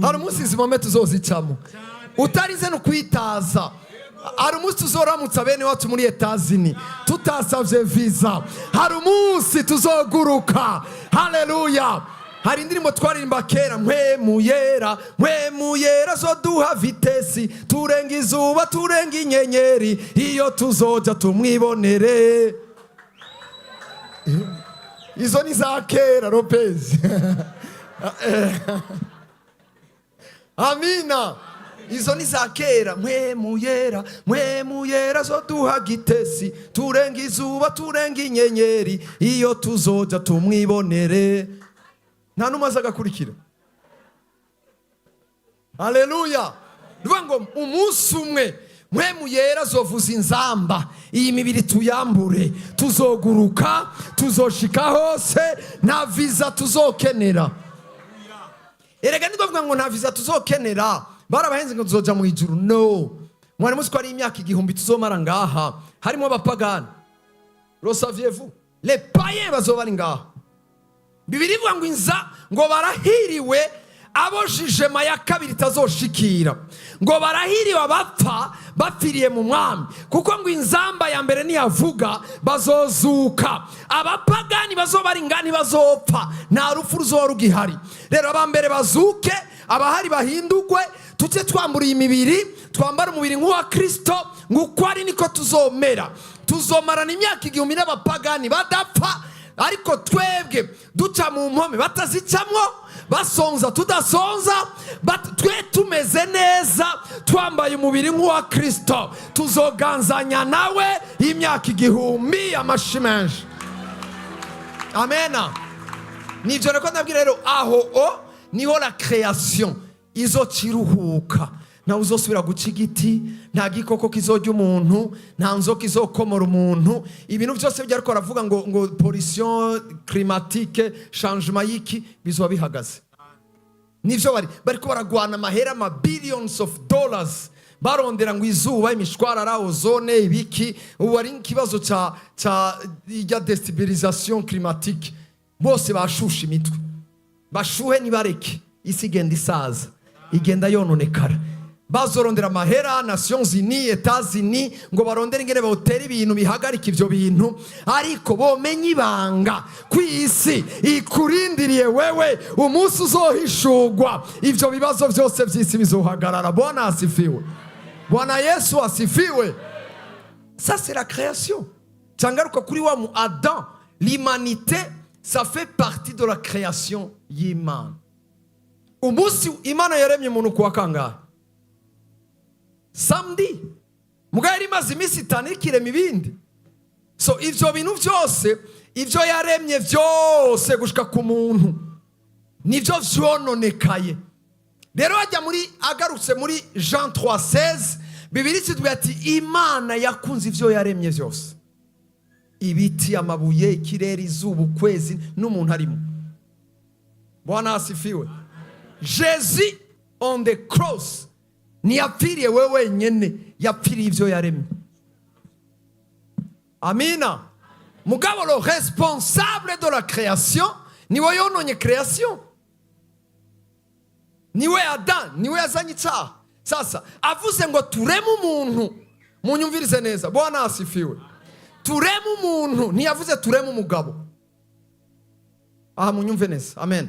Speaker 1: Hari umunsi izi mpome tuzozicamo utarize no kwitaza. Hari umunsi tuzoramutsa bene wacu muri Etazini tutasabye visa. Hari umunsi tuzoguruka. Haleluya! Hari indirimbo twaririmba kera: mpwemu yera, mpwemu yera zoduha vitesse, turenga izuba, turenga inyenyeri, iyo tuzoja tumwibonere. Izo ni za kera, Lopez. Amina. Izo ni za kera. Mpwemu yera, mpwemu yera zoduha vitesse, turenga izuba, turenga inyenyeri, iyo tuzoja tumwibonere. Nta n'umwe aza agakurikira. Haleluya! Ni ngo umunsi umwe mpwemu yera azovuza inzamba, iyi mibiri tuyambure, tuzoguruka, tuzoshika hose, nta visa tuzokenera. Erega niko ngo nta visa tuzokenera, barabahenze ngo tuzoja mu ijuru. No mwari muzi ko ari imyaka 1000 tuzomara ngaha, harimo abapagani? Le saviez-vous? Les païens bazoba bari ngaha. Bibiri ivuga ngo inza ngo barahiriwe abo jugement ya kabiri itazoshikira, ngo barahiriwe abapfa bapfiriye mu Mwami, kuko ngo inzamba ya mbere niyavuga bazozuka. Abapagani bazoba ari ngani bazopfa, nta rupfu ruzoba rugihari. Rero abambere bazuke, abahari bahindugwe, tujye twambura iyi mibiri, twambara umubiri nk'uwa Kirisito, ngo uko ari niko tuzomera. Tuzomarana imyaka 1000 n'abapagani badapfa. Ariko twebwe duca mu mpome batazicamwo, basonza tudasonza, twe tumeze neza, twambaye umubiri nk'uwa Kristo, tuzoganzanya nawe imyaka 1000. Amashi menshi, amena. Nivyo nako ndabwira rero, aho o niho la création izociruhuka. Ntawe uzosubira guca igiti, nta gikoko kizorya umuntu, nta nzoka izokomora umuntu. Ibintu byose bijya ariko baravuga ngo pollution climatique, changement y'iki, bizoba bihagaze. Nivyo bari bariko baragwana amahera, ama billions of dollars, barondera ngo izuba, imishwarara, ozone, ibiki. Ubu ari ikibazo ca ijya déstabilisation climatique. Bose bashusha imitwe, bashuhe nibareke, isi igenda isaza, igenda yononekara. Bazorondera amahera, Nations Unies, Etats-Unis, ngo barondere ingene bawutera ibintu bihagarika ivyo bintu. Ariko bomenye ibanga ku isi ikurindiriye wewe, umunsi uzohishurwa, ivyo bibazo vyose vy'isi bizohagarara. Bwana asifiwe, Bwana Yesu asifiwe. Ça, c'est la création. Cangaruka kuri wa mu Adam, l'humanité, ça fait partie de la création y'Imana. Umunsi Imana yaremye umuntu kuwa kangahe? Samedi. Mugabo yari imaze iminsi 5 iriko irema ibindi. So ivyo bintu vyose, ivyo yaremye vyose gushika ku muntu, nivyo vyononekaye. Rero hajya muri, agarutse muri Jean 3:16, Bibiri kitubwira ati Imana yakunze ivyo yaremye vyose: ibiti, amabuye, ikirere, izuba, ukwezi, n'umuntu arimo. Bwana asifiwe. Jésus on the cross ntiyapfiriye we wenyene, yapfiriye ivyo yaremye. Amina. Mugabo le responsable de la création niwe yononye création, niwe Adam, niwe yazanye icyaha. Sasa avuze ngo tureme umuntu, munyumvirize neza, Bwana asifiwe, tureme umuntu, ntiyavuze tureme umugabo. Aha munyumve neza, amen.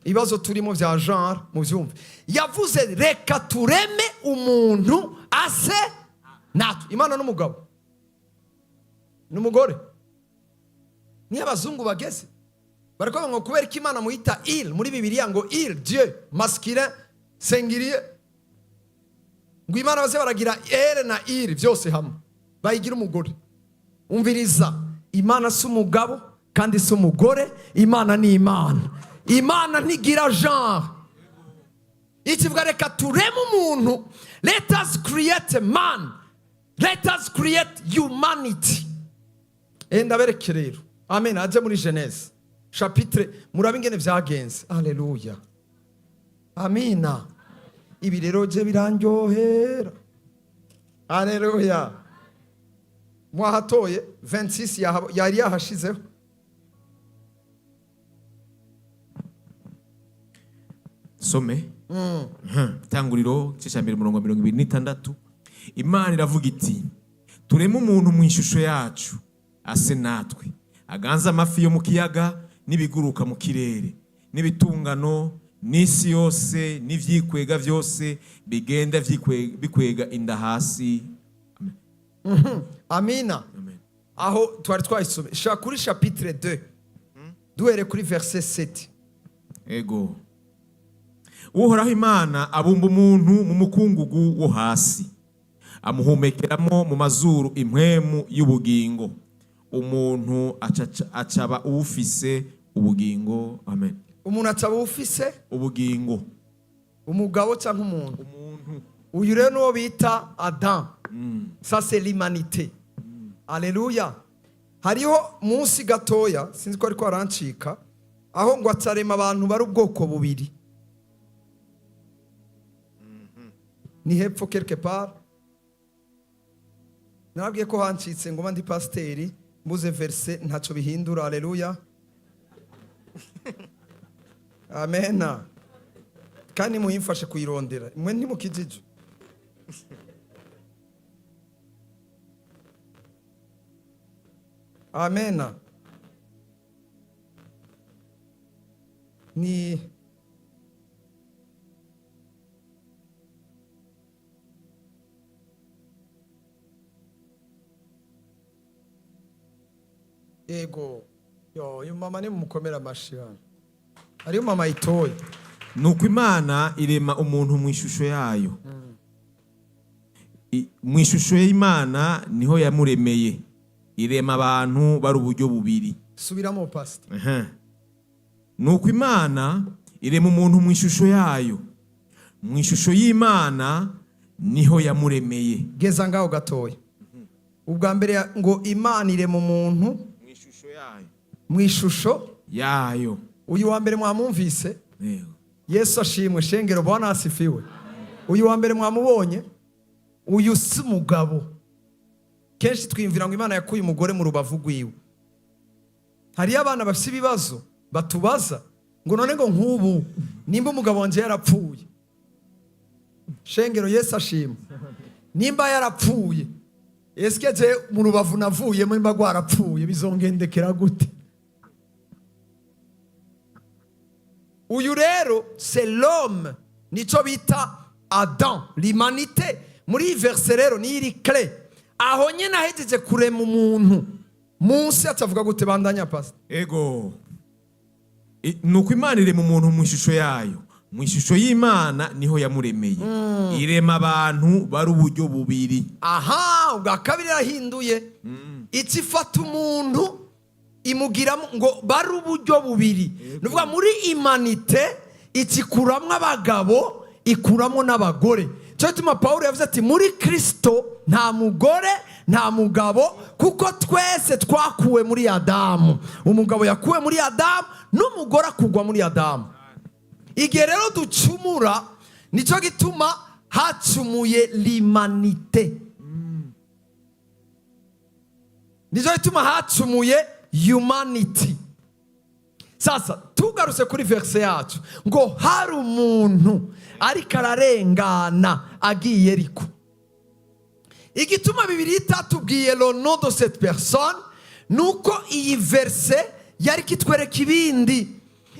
Speaker 1: Ibibazo turimo bya genre mubyumve. Yavuze reka tureme umuntu ase natwe. Imana n'umugabo n'umugore, niyo abazungu bageze barakuvuga ngo kubera ko Imana muyita il muri Bibiliya, ngo il Dieu masculin singulier, ngo Imana baze baragira elle na il byose hamwe bayigira umugore. Umviriza, Imana si umugabo kandi si umugore. Imana ni Imana. Imana ntigira genre. Ikivuga reka tureme umuntu, let us create a man, let us create humanity. Ndabereke rero, amen. Ajye muri Genèse chapitre, murabe ingene vyagenze. Aleluya, amina. Ibi rero je birandyohera. Aleluya. Mwahatoye 26, yari yahashizeho.
Speaker 4: Some. Itanguriro igice cya mbere, umurongo wa 26. Imana iravuga iti: "Tureme umuntu mu ishusho yacu, ase natwe, aganze amafi yo mu kiyaga n'ibiguruka mu kirere n'ibitungano n'isi yose n'ivyikwega vyose bigenda bikwega inda hasi."
Speaker 1: Amina.
Speaker 4: Amen.
Speaker 1: Aho twari twayisome. Shaka kuri chapitre 2, duhere kuri verset 7.
Speaker 4: Ego. Uhoraho Imana abumba umuntu mu mukungugu wo hasi, amuhumekeramo mu mazuru impwemu y'ubugingo, umuntu acaba uwufise ubugingo. Amen.
Speaker 1: Umuntu ataba ufise
Speaker 4: ubugingo.
Speaker 1: Umugabo cyangwa umuntu?
Speaker 4: Umuntu.
Speaker 1: Uyu rero nuwo bita Adam. Ça, c'est l'humanité. Aleluya. Hariho munsi gatoya, sinzi ko ariko arancika aho, ngo atarema abantu bari ubwoko bubiri. Ni hepfo quelque part. Narabwiye ko hancitse ngo ndi pasiteri mbuze verset, ntacyo bihindura. Aleluya, amena. Kandi muyimfashe kuyirondera, mwe ntimukijije. Amena. Ni ego. Yo, uyu mama ni mumukomera amashi hano. Hariyo mama itoye.
Speaker 4: Nuko Imana irema umuntu mu ishusho yayo. Mu ishusho y'Imana niho yamuremeye, irema abantu bari uburyo bubiri.
Speaker 1: Subiramo, pastor.
Speaker 4: Aha. Nuko Imana irema umuntu mu ishusho yayo, mu ishusho y'Imana niho yamuremeye.
Speaker 1: Geza ngaho gatoya. Ubwa mbere ngo Imana irema umuntu
Speaker 4: mu ishusho yayo.
Speaker 1: Mu ishusho
Speaker 4: yayo.
Speaker 1: Uyu wa mbere mwamwumvise?
Speaker 4: Yego.
Speaker 1: Yesu ashimwe. Shengero, Bwana asifiwe. Uyu wa mbere mwamubonye? Uyu si umugabo. Kenshi twiyumvira ngo Imana yakuye umugore mu rubavu rwiwe. Hariyo abana bafite ibibazo batubaza ngo none ngo nk'ubu nimba umugabo wanjye yarapfuye, shengero, Yesu ashimwe, nimba yarapfuye, esike mu rubavu navuyemo nimba rwarapfuye bizongendekera gute? Uyu rero c'est l'homme, nicyo bita Adam, l'humanité. Muri iyi verset rero niyo iri clé. Aho nyine ahejeje kurema umuntu, munsi atavuga gute? Bandanya, pastor.
Speaker 4: Ego. Nuko Imana irema umuntu mu ishusho yayo, mu ishusho y'Imana niho yamuremeye, irema abantu bari uburyo bubiri.
Speaker 1: Aha, ubwa kabiri yarahinduye iki? Ifata umuntu imugiramo ngo bari uburyo bubiri. Ni ukuvuga muri humanité ikikuramwo abagabo, ikuramo n'abagore. Cyo gituma Paul yavuze ati muri Kristo nta mugore nta mugabo, kuko twese twakuwe muri Adamu. Umugabo yakuwe muri Adamu n'umugore akugwa muri Adamu. Igihe rero ducumura, nicyo gituma hacumuye l'humanité, nicyo gituma hacumuye humanity. Sasa tugarutse kuri verset yacu, ngo hari umuntu ariko ararengana agiye Yeriko. Igituma Bibiliya itatubwiye le nom de cette personne nuko iyi verset yari kitwereka ibindi,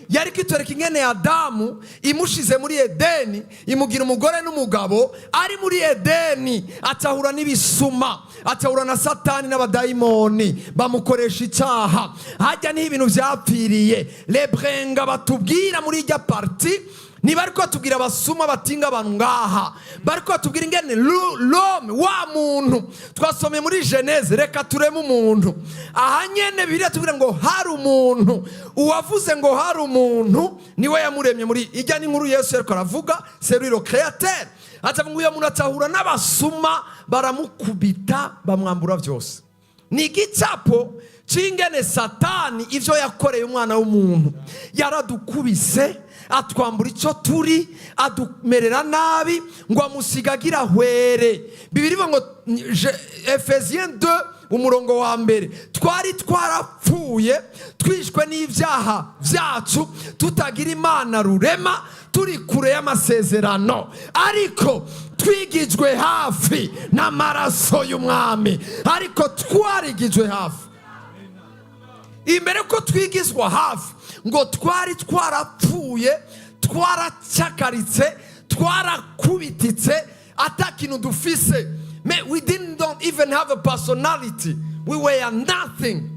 Speaker 1: yari kitwereka ingene Adamu imushize muri Edeni, imugira umugore n'umugabo. Ari muri Edeni atahura n'ibisuma, atahura na Satani n'abadayimoni, bamukoresha icyaha. Hajya niho ibintu byapfiriye. Lebrenga batubwira muri ijya partie, niba ariko batubwira abasuma batinga abantu ngaha, bariko batubwira ingene l'homme, wa muntu twasomye muri Genèse, reka tureme umuntu. Aha nyene Bibiliya tubwira ngo hari umuntu. Uwavuze ngo hari umuntu niwe yamuremye. Muri ijya n'inkuru Yesu yariko aravuga, c'est lui le créateur. Atavuga ngo uyo muntu atahura n'abasuma, baramukubita, bamwambura byose. Ni igicapo c'ingene Satani ivyo yakoreye umwana w'umuntu. Yaradukubise, atwambura icyo turi, adumerera nabi, ngo amusiga agira hwere. Bibiliya ivuga ngo Éphésiens 2 umurongo wa mbere, twari twarapfuye, twishwe n'ibyaha byacu, tutagira Imana rurema, turi kure y'amasezerano, ariko twigijwe hafi n'amaraso y'Umwami. Ariko twarigijwe hafi. Imbere ko twigizwa hafi, ngo twari twarapfuye, twaracakaritse, twarakubititse, ata kintu dufise. Mais we didn't don't even have a personality, we were nothing.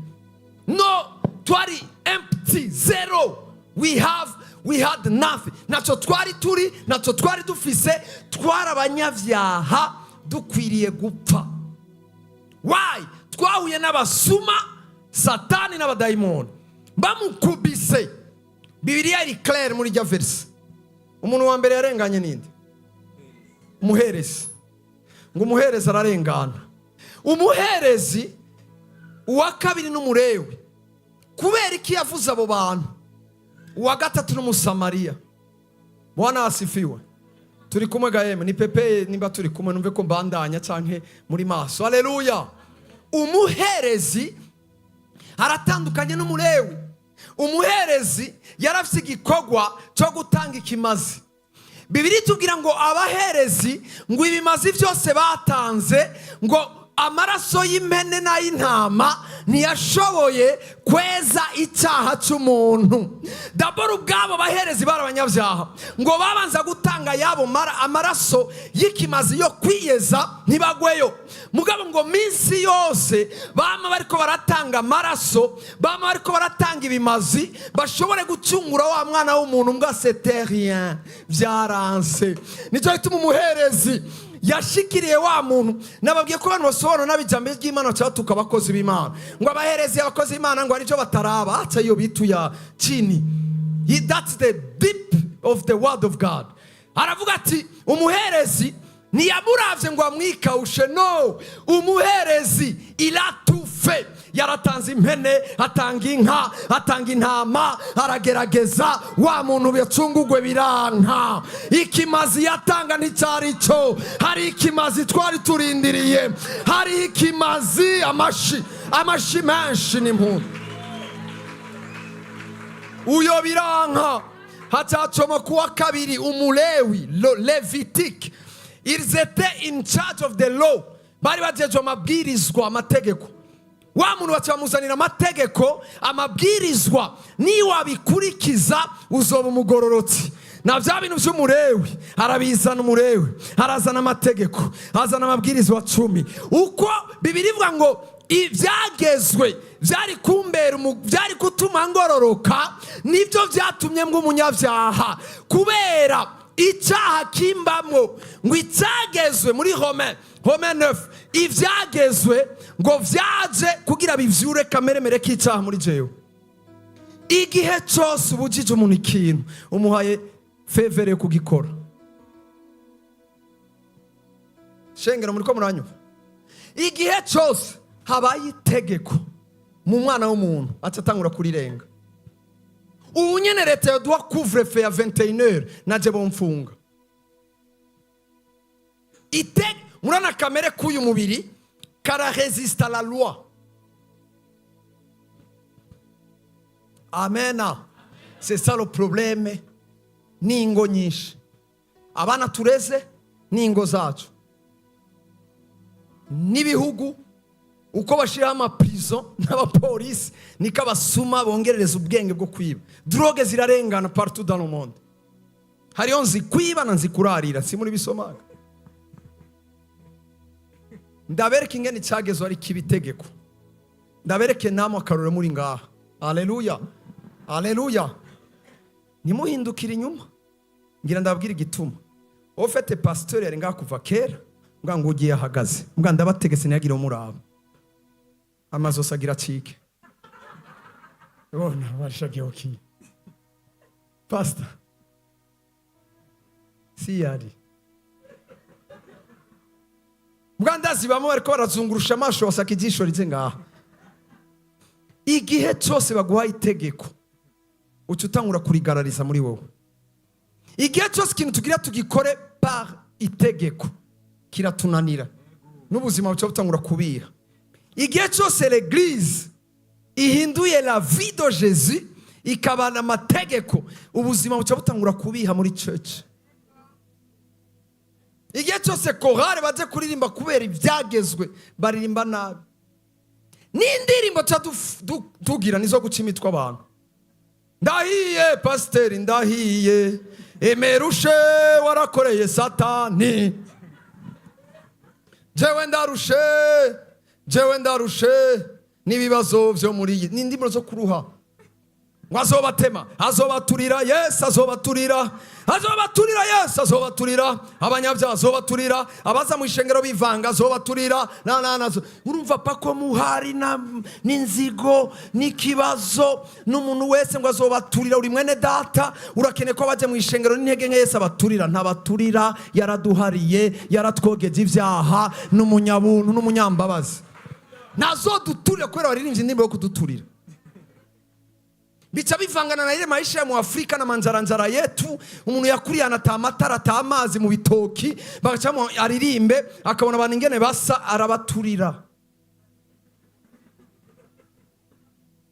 Speaker 1: No, twari empty, zero. We had nothing. Ntacyo twari turi, ntacyo twari dufise. Twari abanyabyaha, dukwiriye gupfa. Why? Twahuye n'abasuma, Satani n'abadayimoni, bamukubise. Bibiliya iri claire muri rya verset. Umuntu wa mbere yarenganye ninde? Umuherezi. Ngo umuherezi ararengana. Umuherezi, uwa kabiri n'Umurewi. Kubera iki yavuze abo bantu? Uwa gatatu n'Umusamariya. Bwana asifiwe. Turi kumwe gaheme ni pepe? Nimba turi kumwe numve ko mbandanya canke muri maso. Haleluya. Umuherezi aratandukanye n'Umurewi. Umuherezi yarafise igikorwa cyo gutanga ikimazi. Bibiliya itubwira ngo abaherezi, ngo ibimazi byose batanze ngo Amaraso y'impene n'ay'intama ntiyashoboye kweza icyaha cy'umuntu. D'abord ubwabo baherezi bari abanyabyaha, ngo babanza gutanga yabo amaraso y'ikimazi yo kwiyeza ntibagweyo. Mugabo ngo minsi yose bama bariko baratanga amaraso, bama bariko baratanga ibimazi bashobore gucungura wa mwana w'umuntu, mbwa c'était rien, byaranse. Nicyo gituma umuherezi yashikiriye wa muntu. Nababwiye ko abantu basobanura nabi ijambo ry'Imana, batuka abakozi b'Imana, ngo abaherezi, abakozi b'Imana, ngo hari bataraba aca iyo bitu ya chini. That's the deep of the word of God. Aravuga ati umuherezi ntiyamuravye ngo amwikawushe. No, umuherezi il a tout fait, yaratanze impene, atanga inka, atanga intama, aragerageza wa muntu yacungugwe, biranka. Ikimazi yatanga nticyari cyo. Hari ikimazi twari turindiriye, hari ikimazi. Amashi, amashi menshi n'impundu. Uyo biranka, hacacoma kuwa kabiri umulewi. Le Lévitique, ils étaient in charge of the law, bari bajejwe amabwirizwa, amategeko. Wa muntu baca bamuzanira amategeko, amabwirizwa: niwabikurikiza uzoba umugororotsi. Na bya bintu by'umurewi arabizana. Umurewi arazana amategeko, azana amabwirizwa 10. Uko Bibiri ivuga ngo ibyagezwe byari kumbera byari gutuma ngororoka, nibyo byatumye mbwa umunyabyaha kubera icyaha kimbamwo. Ngo icyagezwe muri Romains 9, ibyagezwe ngo byaje kugira bivyure kameremere k'icyaha muri jewe. Igihe cyose ubujije umuntu ikintu, umuhaye faveur yo kugikora. Shengero, muri ko muranyumva? Igihe cyose habaye itegeko mu mwana w'umuntu, aca atangura kurirenga. Ubu nyene leta yaduha couvre-feu ya 21h, naje bomfunga. Ite murana kamere k'uyu mubiri kararesista la loi. Amena. C'est ça le problème n'ingo nyinshi, abana tureze n'ingo zacu n'ibihugu. Uko bashyiraho amaprison n'abapolisi, niko abasuma bongerereza ubwenge bwo kwiba. Drogue zirarengana partout dans le monde. Hariyo nzi kwiba na nzi kurarira, si muri bisomaga. Ndabereka ingene icyagezwe ari kibitegeko, ndabereke namwe akarore muri ngaha. Aleluya, aleluya! Ntimuhindukire inyuma. Ngira ndababwira igituma. Ufite pasiteri yari ngaha kuva kera, mbwa ngo ugiye ahagaze, mbwa ndabategetse ntihagire umuraba, amazosi agira acike. Bona barishageukiye pastor si yari mbwa ndazi bamwe bariko barazungurusha amaso, basaka ijisho rize ngaha. Igihe cyose baguha itegeko, uca utangura kurigarariza muri wowe. Igihe cyose ikintu tugira tugikore par itegeko, kiratunanira, n'ubuzima buca butangura kubiha. Igihe cyose l'église ihinduye la vie de Jésus ikabana amategeko, ubuzima buca butangura kubiha muri church. Igihe cyose chorale baje kuririmba kubera ibyagezwe, baririmba nabi, n'indirimbo tuba tugira nizo guca imitwe abantu. Ndahiye pasiteri, ndahiye, emerushe warakoreye Satani, jewe ndarushe, jewe ndarushe n'ibibazo byo muri iyi. Ni indirimbo zo kuruha, ngo azobatema, azobaturira Yesu, azobaturira, azobaturira Yesu, azobaturira abanyabyaha, azobaturira abaza mu ishengero bivanga, azobaturira na na na. Urumva pako muhari na n'inzigo n'ikibazo n'umuntu wese, ngo azobaturira. Uri mwene data, urakeneye ko bajya mu ishengero n'intege nke, Yesu abaturira? Ntabaturira, yaraduhariye, yaratwogeje ibyaha, n'umunyabuntu n'umunyambabazi. Ntazoduturira kubera waririmbye indirimbo yo kuduturira. Bica bivangana na ile maisha ya muafrika na manzaranzara yetu. Umuntu yakuriye ata amatara, ata amazi, mu bitoki, bagacamo aririmbe, akabona abantu ingene basa, arabaturira.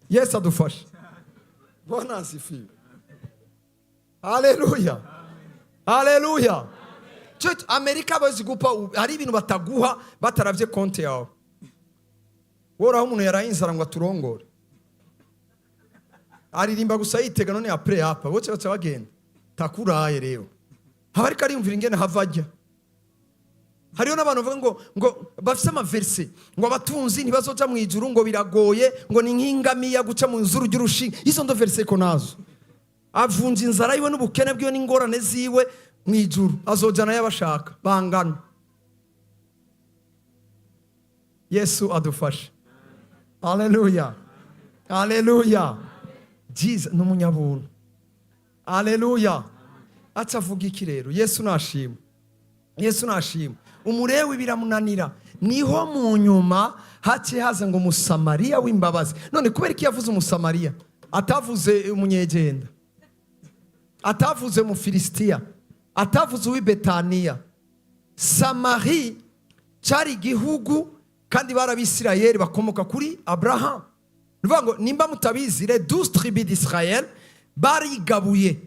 Speaker 1: Yesu adufashe. Bwana asifiwe. Haleluya, haleluya! Church, Amerika bazigupa, hari ibintu bataguha bataravye konti yawe. Woraho umuntu yaraye inzara ngo aturongore, aririmba gusa yitega. None après hapa bose baca bagenda takuraye. Rero haba ariko ariyumvira ingene hava ajya. Hariho n'abantu bavuga ngo bafise ama versets ngo abatunzi ntibazoja mu ijuru, ngo biragoye, ngo ni nk'ingamiya guca mu zuru ry'urushinge. Izo ndo versets ko nazo avunja inzara yiwe n'ubukene bwiwe n'ingorane ziwe, mu ijuru azojana y'abashaka bangana. Yesu adufashe. Aleluya, aleluya. Jesus ni umunyabuntu. Aleluya. Aca avuga iki rero? Yesu nashima, Yesu nashima. Umurewi biramunanira. Niho mu nyuma haciye haza ngo Umusamariya w'imbabazi. None kubera ko yavuze Umusamariya, atavuze umunyegenda, atavuze Umufilisitiya, atavuze uw'i Betaniya? Samari cyari igihugu, kandi bari Abisirayeli bakomoka kuri Aburahamu. Ni ukuvuga ngo nimba mutabizi, les 12 tribus d'Israël barigabuye.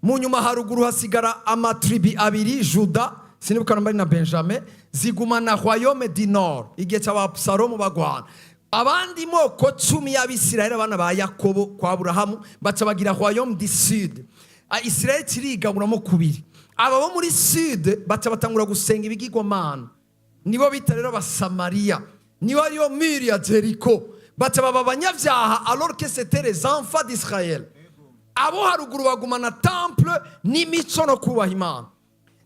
Speaker 1: Mu nyuma haruguru hasigara ama tribus abiri, Juda, sinibuka namba ari na Benjamin, zigumana royaume du nord igihe cya Abusalomu bagwana. Abandi moko 10 y'Abisirayeli, abana ba Yakobo kwa Aburahamu, baca bagira royaume du sud. Isirayeli kirigaburamo kubiri. Aba bo muri sud baca batangura gusenga ibigirwamana, nibo bita rero Abasamariya, nibo ariyo mur ya Jeriko. Baca baba abanyabyaha alors que c'était les enfants d'Israël. Abo haruguru bagumana temple n'imico no kubaha Imana.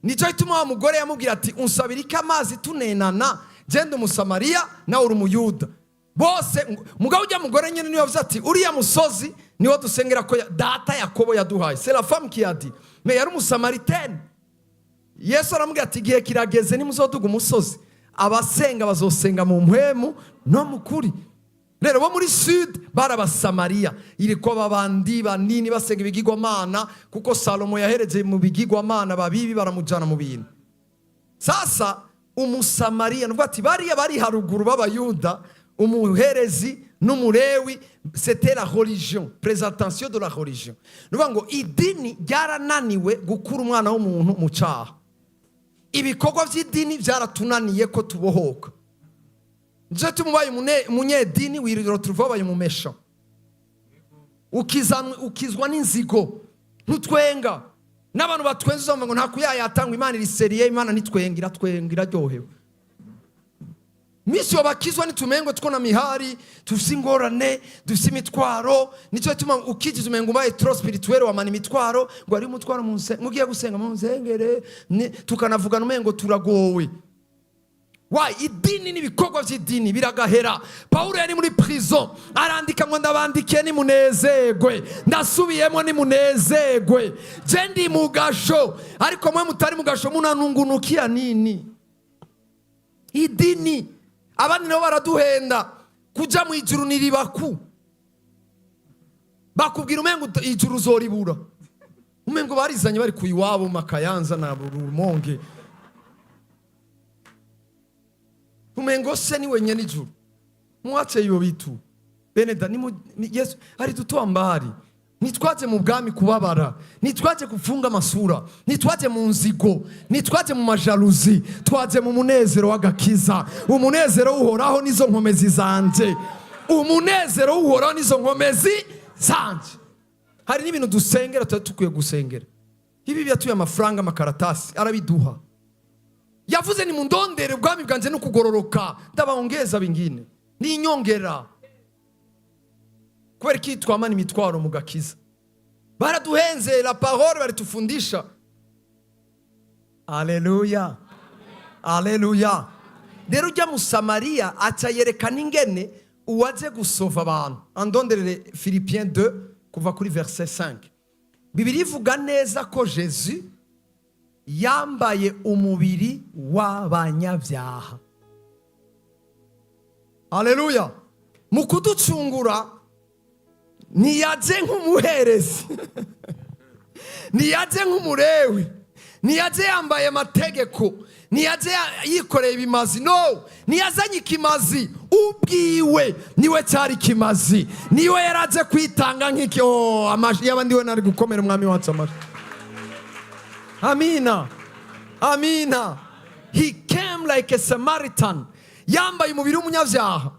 Speaker 1: Nicyo gituma wa mugore yamubwira ati: "Unsabira iki amazi tunenana? Genda Umusamariya, nawe uri Umuyuda." Bose mugabo ujya mugore nyine niwe yavuze ati: "Uriya musozi niwo dusengera ko data Yakobo yaduhaye." C'est la femme qui a dit, mais yari Umusamaritaine. Yesu aramubwira ati: "Igihe kirageze nimuzoduga umusozi, abasenga bazosenga mu mpwemu no mu kuri." Rero bo muri sud bari Abasamariya, iriko babandi banini basenga ibigirwamana, kuko Salomo yahereje mu bigirwamana babibi baramujana mu bintu. Sasa Umusamariya nuvuga ati bariya bari haruguru b'Abayuda, umuherezi n'Umurewi, c'était la religion, présentation de la religion. Nuvuga ngo idini ryarananiwe gukura umwana w'umuntu mu cyaha. Ibikorwa by'idini byaratunaniye ko tubohoka. Nicyo tumubaye umunyedini, wirira turuva wabaye umumesha. Ukizwa n'inzigo, ntutwenga n'abantu batwenza. Uzumva ngo nta kuyayatangwa. Imana iri sérieux. Imana ntitwenga, iratwenga, iraryohewe. Misi wabakizwa nitumengo tuko na mihari, tufise ingorane, dufise imitwaro. Nicyo gituma ukigize umengo ubaye trop spirituel, wamana imitwaro ngo ari umutwaro mu mugiye gusenga mu nsengere, tukanavugana umengo turagowe. Wa idini n'ibikorwa by'idini biragahera. Pawulo yari muri prison, arandika ngo: "Ndabandikiye, nimunezerwe. Ndasubiyemo, nimunezerwe. Je ndi mu gasho, ariko mwe mutari mu gasho munanungunukia nini?" Idini, abandi nabo baraduhenda kuja mu ijuru niribaku. Bakubwira umengo ijuru uzoribura, umengo barizanye bari ku iwabo mu Makayanza na Rumonge, umengo se ni wenyene ijuru. Mwache iyo bitu beneda. Yesu ari mbali. Ntitwaje mu bwami kubabara, ntitwaje kufunga amasura, ntitwaje mu nzigo, ntitwaje mu ma jalousie. Twaje mu munezero w'agakiza. Umunezero w'Uhoraho nizo nkomezi zanje. Umunezero w'Uhoraho nizo nkomezi zanje. Hari n'ibintu dusengera tuba dukwiye gusengera. Ibi byatuye amafaranga, amakaratasi arabiduha. Yavuze: "Nimundondere ubwami bwanjye no kugororoka, ndabaongeza bingine." Ni inyongera. Kubera ko twamana imitwaro mu gakiza, baraduhenze. La parole baritufundisha. Aleluya, aleluya. Rero ujya Musamariya aca yerekana ingene uwaje gusova abantu. Andonderere Philippiens 2 kuva kuri verset 5. Bibiliya ivuga neza ko Jésus yambaye umubiri w'abanyabyaha. Aleluya. Mu kuducungura ntiyaje nk'umuherezi, ntiyaje nk'Umurewi, ntiyaje yambaye amategeko, ntiyaje yikoreye ibimazi. No ntiyazanye ikimazi, ubwiwe niwe cyari ikimazi, niwe yaraje kwitanga nk'iki. Oh, amashi yaba ndiwe nari gukomera Umwami wacu amashi. Amina, amina. He came like a Samaritan, yambaye umubiri w'umunyabyaha.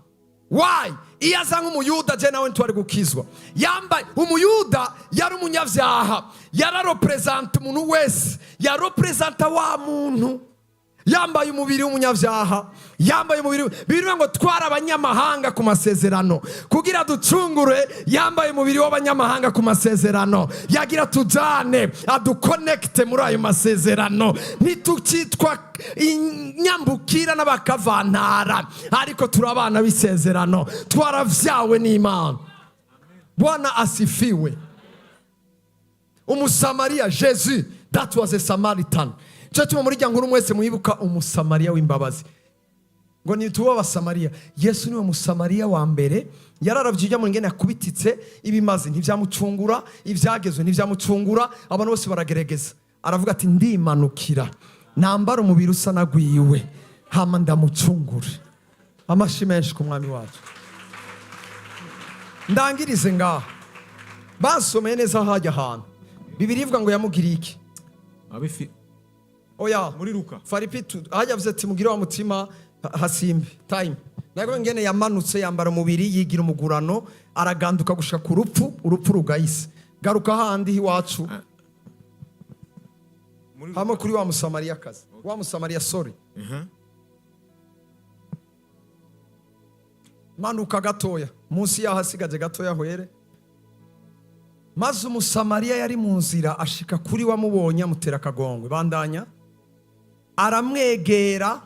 Speaker 1: Why? Iyo aza nk'Umuyuda, je nawe ntitwari gukizwa. Yambaye Umuyuda, yari umunyabyaha, yarareprésenta umuntu wese, yareprésenta wa muntu yambaye umubiri w'umunyabyaha, yambaye umubiri. Birivuga ngo twari abanyamahanga ku masezerano. Kugira ducungure, yambaye umubiri w'abanyamahanga ku masezerano, yagira tujane, aduconnecte muri ayo masezerano. Ntitukitwa inyambukira n'abakavantara, ariko turi abana b'isezerano, twaravyawe n'Imana. Bwana asifiwe. Umusamariya, Jesus, that was a Samaritan. Cyo tuma muri rya nkuru mwese mwibuka Umusamariya w'imbabazi, ngo ntitube Abasamariya. Yesu niwe Musamariya wa mbere. Yararavye ujya mu ngene yakubititse, ibimazi ntibyamucungura, ibyagezwe ntibyamucungura, abantu bose baragerageza. Aravuga ati: "Ndimanukira, nambara umubiri usa nagwiwe, hama ndamucungure." Amashi menshi ku Mwami wacu. Ndangirize ngaha. Basomeye neza hajya ahantu Bibiri ivuga ngo yamugiriye iki? Oya.
Speaker 4: Muri Luka.
Speaker 1: Faripi hajya avuze ati: "Mugire wa mutima hasimbe time." Ntabwo ngene yamanutse, yambara umubiri, yigira umugurano, araganduka gushika ku rupfu, urupfu rugayise. Garuka handi iwacu hamwe kuri wa Musamariyakazi, wa Musamariya, sorry. Manuka gatoya munsi yaho, hasigaje gatoya hwere. Maze Umusamariya yari mu nzira ashika kuri wamubonye, amutera akagongwe. Bandanya. Aramwegera,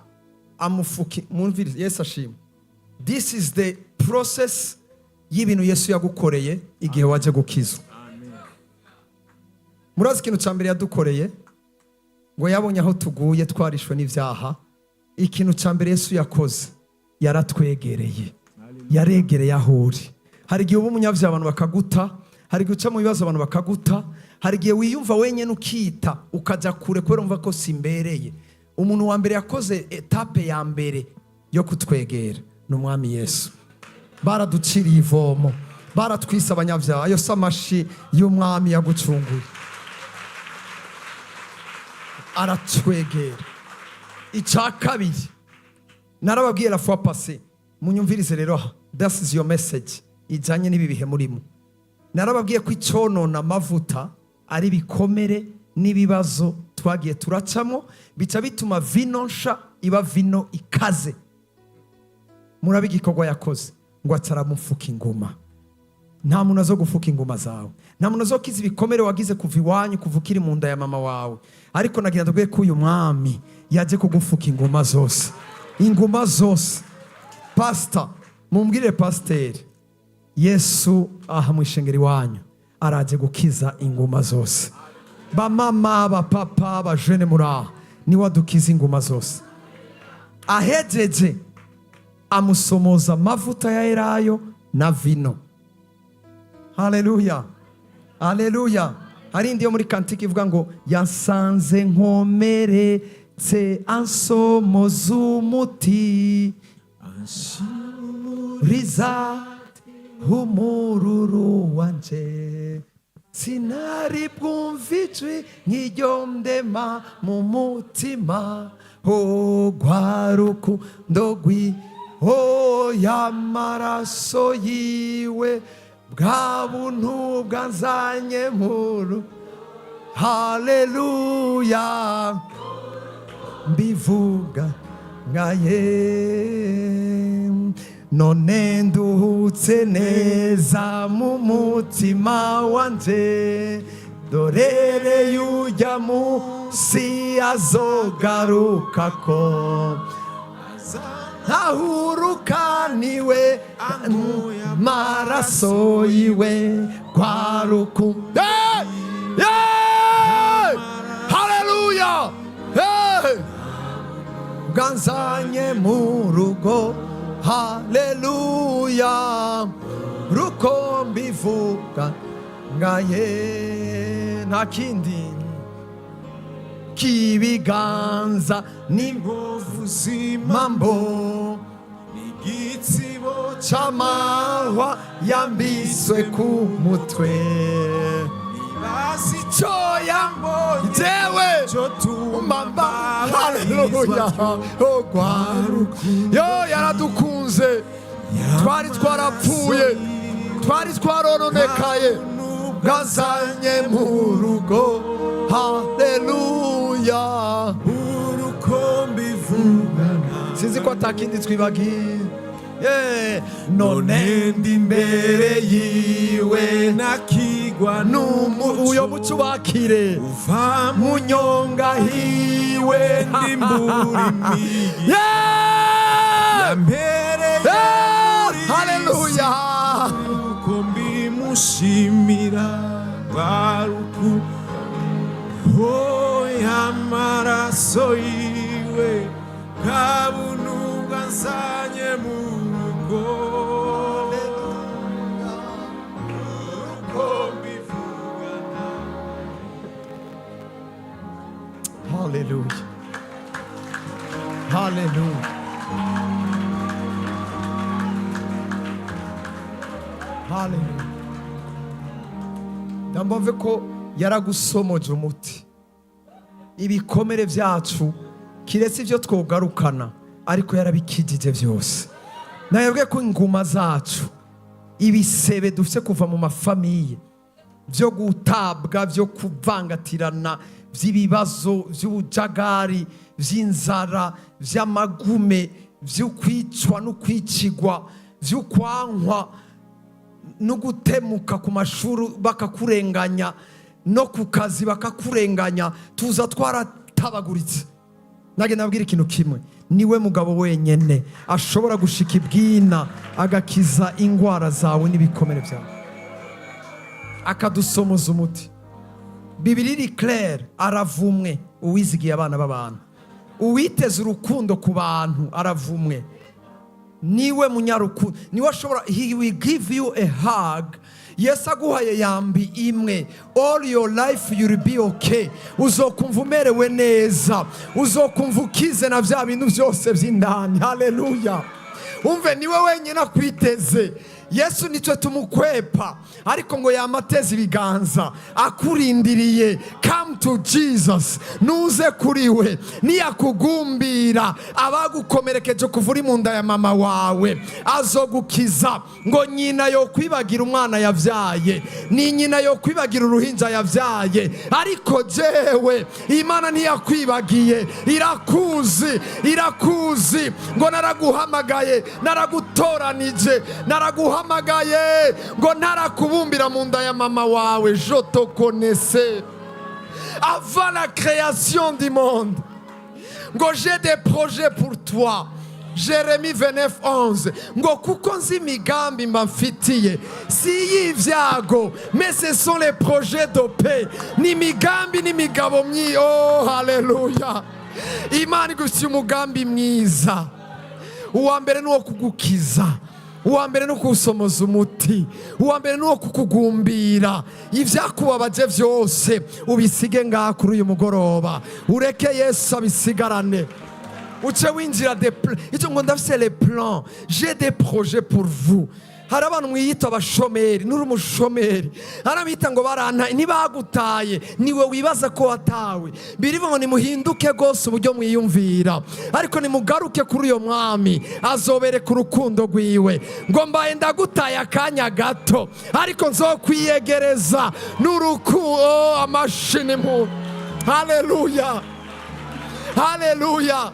Speaker 1: amufuki. Mwumvirize, Yesu ashima. This is the process y'ibintu Yesu yagukoreye igihe waje gukizwa. Murazi ikintu cya mbere yadukoreye? Ngo yabonye aho tuguye, twarishwe n'ibyaha. Ikintu cya mbere Yesu yakoze, yaratwegereye, yaregereye aho uri. Hari igihe uba umunyabyaha, abantu bakaguta. Hari igihe uca mu bibazo, abantu bakaguta. Hari igihe wiyumva wenyine, ukita, ukajya kure kubera umva ko simbereye. Umuntu wa mbere yakoze étape ya mbere yo kutwegera ni Umwami Yesu. Baraduciriye ivomo, baratwise abanyabyaha. Ayo si amashi y'Umwami yagucunguye? Aratwegera. Icya kabiri narababwiye la fois passée, munyumvirize rero aha, this is your message ijyanye n'ibi bihe murimo. Narababwiye ko icyonona amavuta ari ibikomere n'ibibazo twagiye turacamo, bica bituma vino nsha iba vino ikaze. Murabe igikorwa yakoze, ngo ataramufuka inguma. Nta muntu azo gufuka inguma zawe, nta muntu azokiza ibikomere wagize kuva iwanyu, kuva ukiri mu nda ya mama wawe. Ariko nagira ndabwiye ko uyu Mwami yaje kugufuka inguma zose, inguma zose. Pasita, mumbwire pasiteri, Yesu aha mu ishengero iwanyu araje gukiza inguma zose. Bamama, bapapa, bajene, muri aha, niwe adukiza inguma zose. Ahejeje, amusomoza amavuta ya elayo na vino. Haleluya, haleluya. Hari indi yo muri cantique ivuga ngo: "Yasanze nkomeretse, ansomoza umuti, riza umururu wanje. Sinari bwumva ijwi nk'iryo ndema mu mutima, ho rwa rukundo rwi y'amaraso yiwe, bwa buntu bwanzanye muru. Haleluya, mbivuga ngaye. None nduhutse neza mu mutima wanje, dorere yujya munsi azogarukako, ntahurukaniwe maraso yiwe kwa rukundo." Hey! Hey! Haleluya! Hey! Bwanzanye mu rugo. Haleluya, ruko mbivuga ngaye. Nta kindi k'ibiganza n'inkovu z'imambo,
Speaker 4: igitsibo
Speaker 1: c'amahwa yambiswe ku mutwe.
Speaker 4: Bazi
Speaker 1: cyo yambonye jewe
Speaker 4: cyo
Speaker 1: mamba. Haleluya. Ogwaru yo yaradukunze. Twari twarapfuye, twari twarononekaye, bwazanye mu rugo. Haleluya.
Speaker 4: Urukombe ivugana.
Speaker 1: Sinzi ko atakindi twibagiye. Yeah. None
Speaker 4: none ndi imbere yiwe, nakigwa
Speaker 1: uyo muco ubakire
Speaker 4: uva
Speaker 1: mu nyonga hiwe.
Speaker 4: Ndimbura imigi
Speaker 1: Yeah!
Speaker 4: yampereye
Speaker 1: Yeah!
Speaker 4: muri
Speaker 1: Haleluya.
Speaker 4: uko mbimushimira baruku y'amaraso yiwe, kabuntu bwanzanye mu rugo, uko mbivugana.
Speaker 1: Haleluya. Haleluya. Haleluya. Ndambove ko yaragusomoje umuti. Ibikomere byacu, kiretse ibyo twogarukana, ariko yarabikijije byose. Nayabwiye ko inguma zacu, ibisebe dufite kuva mu ma familles, byo gutabwa, byo kuvangatirana, by'ibibazo, by'ubujagari, by'inzara, by'amagume, byo kwicwa no kwicigwa, byo kwankwa no gutemuka ku mashuri bakakurenganya, no ku kazi bakakurenganya, tuza twaratabaguritse. Nagenda nabwira ikintu kimwe: niwe mugabo wenyine ashobora gushika ibwina, agakiza indwara zawe n'ibikomere byawe, akadusomoza umuti. Bibiri iri claire: aravumwe uwizigiye abana b'abantu, uwiteze urukundo ku bantu aravumwe. Niwe munyarukundo, niwe ashobora, he will give you a hug. Yesu aguhaye yambi imwe, all your life you'll be okay. Uzokumva umerewe neza, uzokumva ukize na bya bintu byose by'indani. Haleluya. Umve, niwe wenyine akwiteze. Yesu nitwe tumukwepa, ariko ngo yamateze ibiganza akurindiriye. Come to Jesus. Nuze kuri we, niyakugumbira abagukomerekeje kuva uri mu nda ya mama wawe, azogukiza. Ngo nyina yo kwibagira umwana yabyaye, ni nyina yo kwibagira uruhinja yabyaye, ariko jewe Imana ntiyakwibagiye, irakuzi, irakuzi. Ngo naraguhamagaye, naragutoranije, naraguhamagaye ngo ntarakubumbira mu nda ya mama wawe. Je te connaissais avant la création du monde. Ngo j'ai des projets pour toi, Jérémie 29 11. Ngo kuko nzi imigambi mbafitiye, si y'ibyago, mais ce sont les projets de paix, ni imigambi n'imigabo myi. Oh haleluya. Imana igufitiye umugambi mwiza. Uwa mbere ni uwo kugukiza, uwa mbere ni ukuwusomoza umuti, uwa mbere ni uwo kukugumbira. Ibyakubabaje byose ubisige ngaha kuri uyu mugoroba, ureke Yesu abisigarane, uce winjira de icyo ngo ndafise les plans, j'ai des projets pour vous. Hari abantu mwiyita abashomeri, nturi umushomeri. Hari abita ngo barantaye, ntibagutaye, niwe wibaza ko watawe. Birivuga ngo nimuhinduke rwose uburyo mwiyumvira, ariko nimugaruke kuri uyo mwami, azobereka urukundo rwiwe. Ngo mbaye ndagutaye akanya gato, ariko nzokwiyegereza n'urukundo. Amashini mu haleluya, haleluya.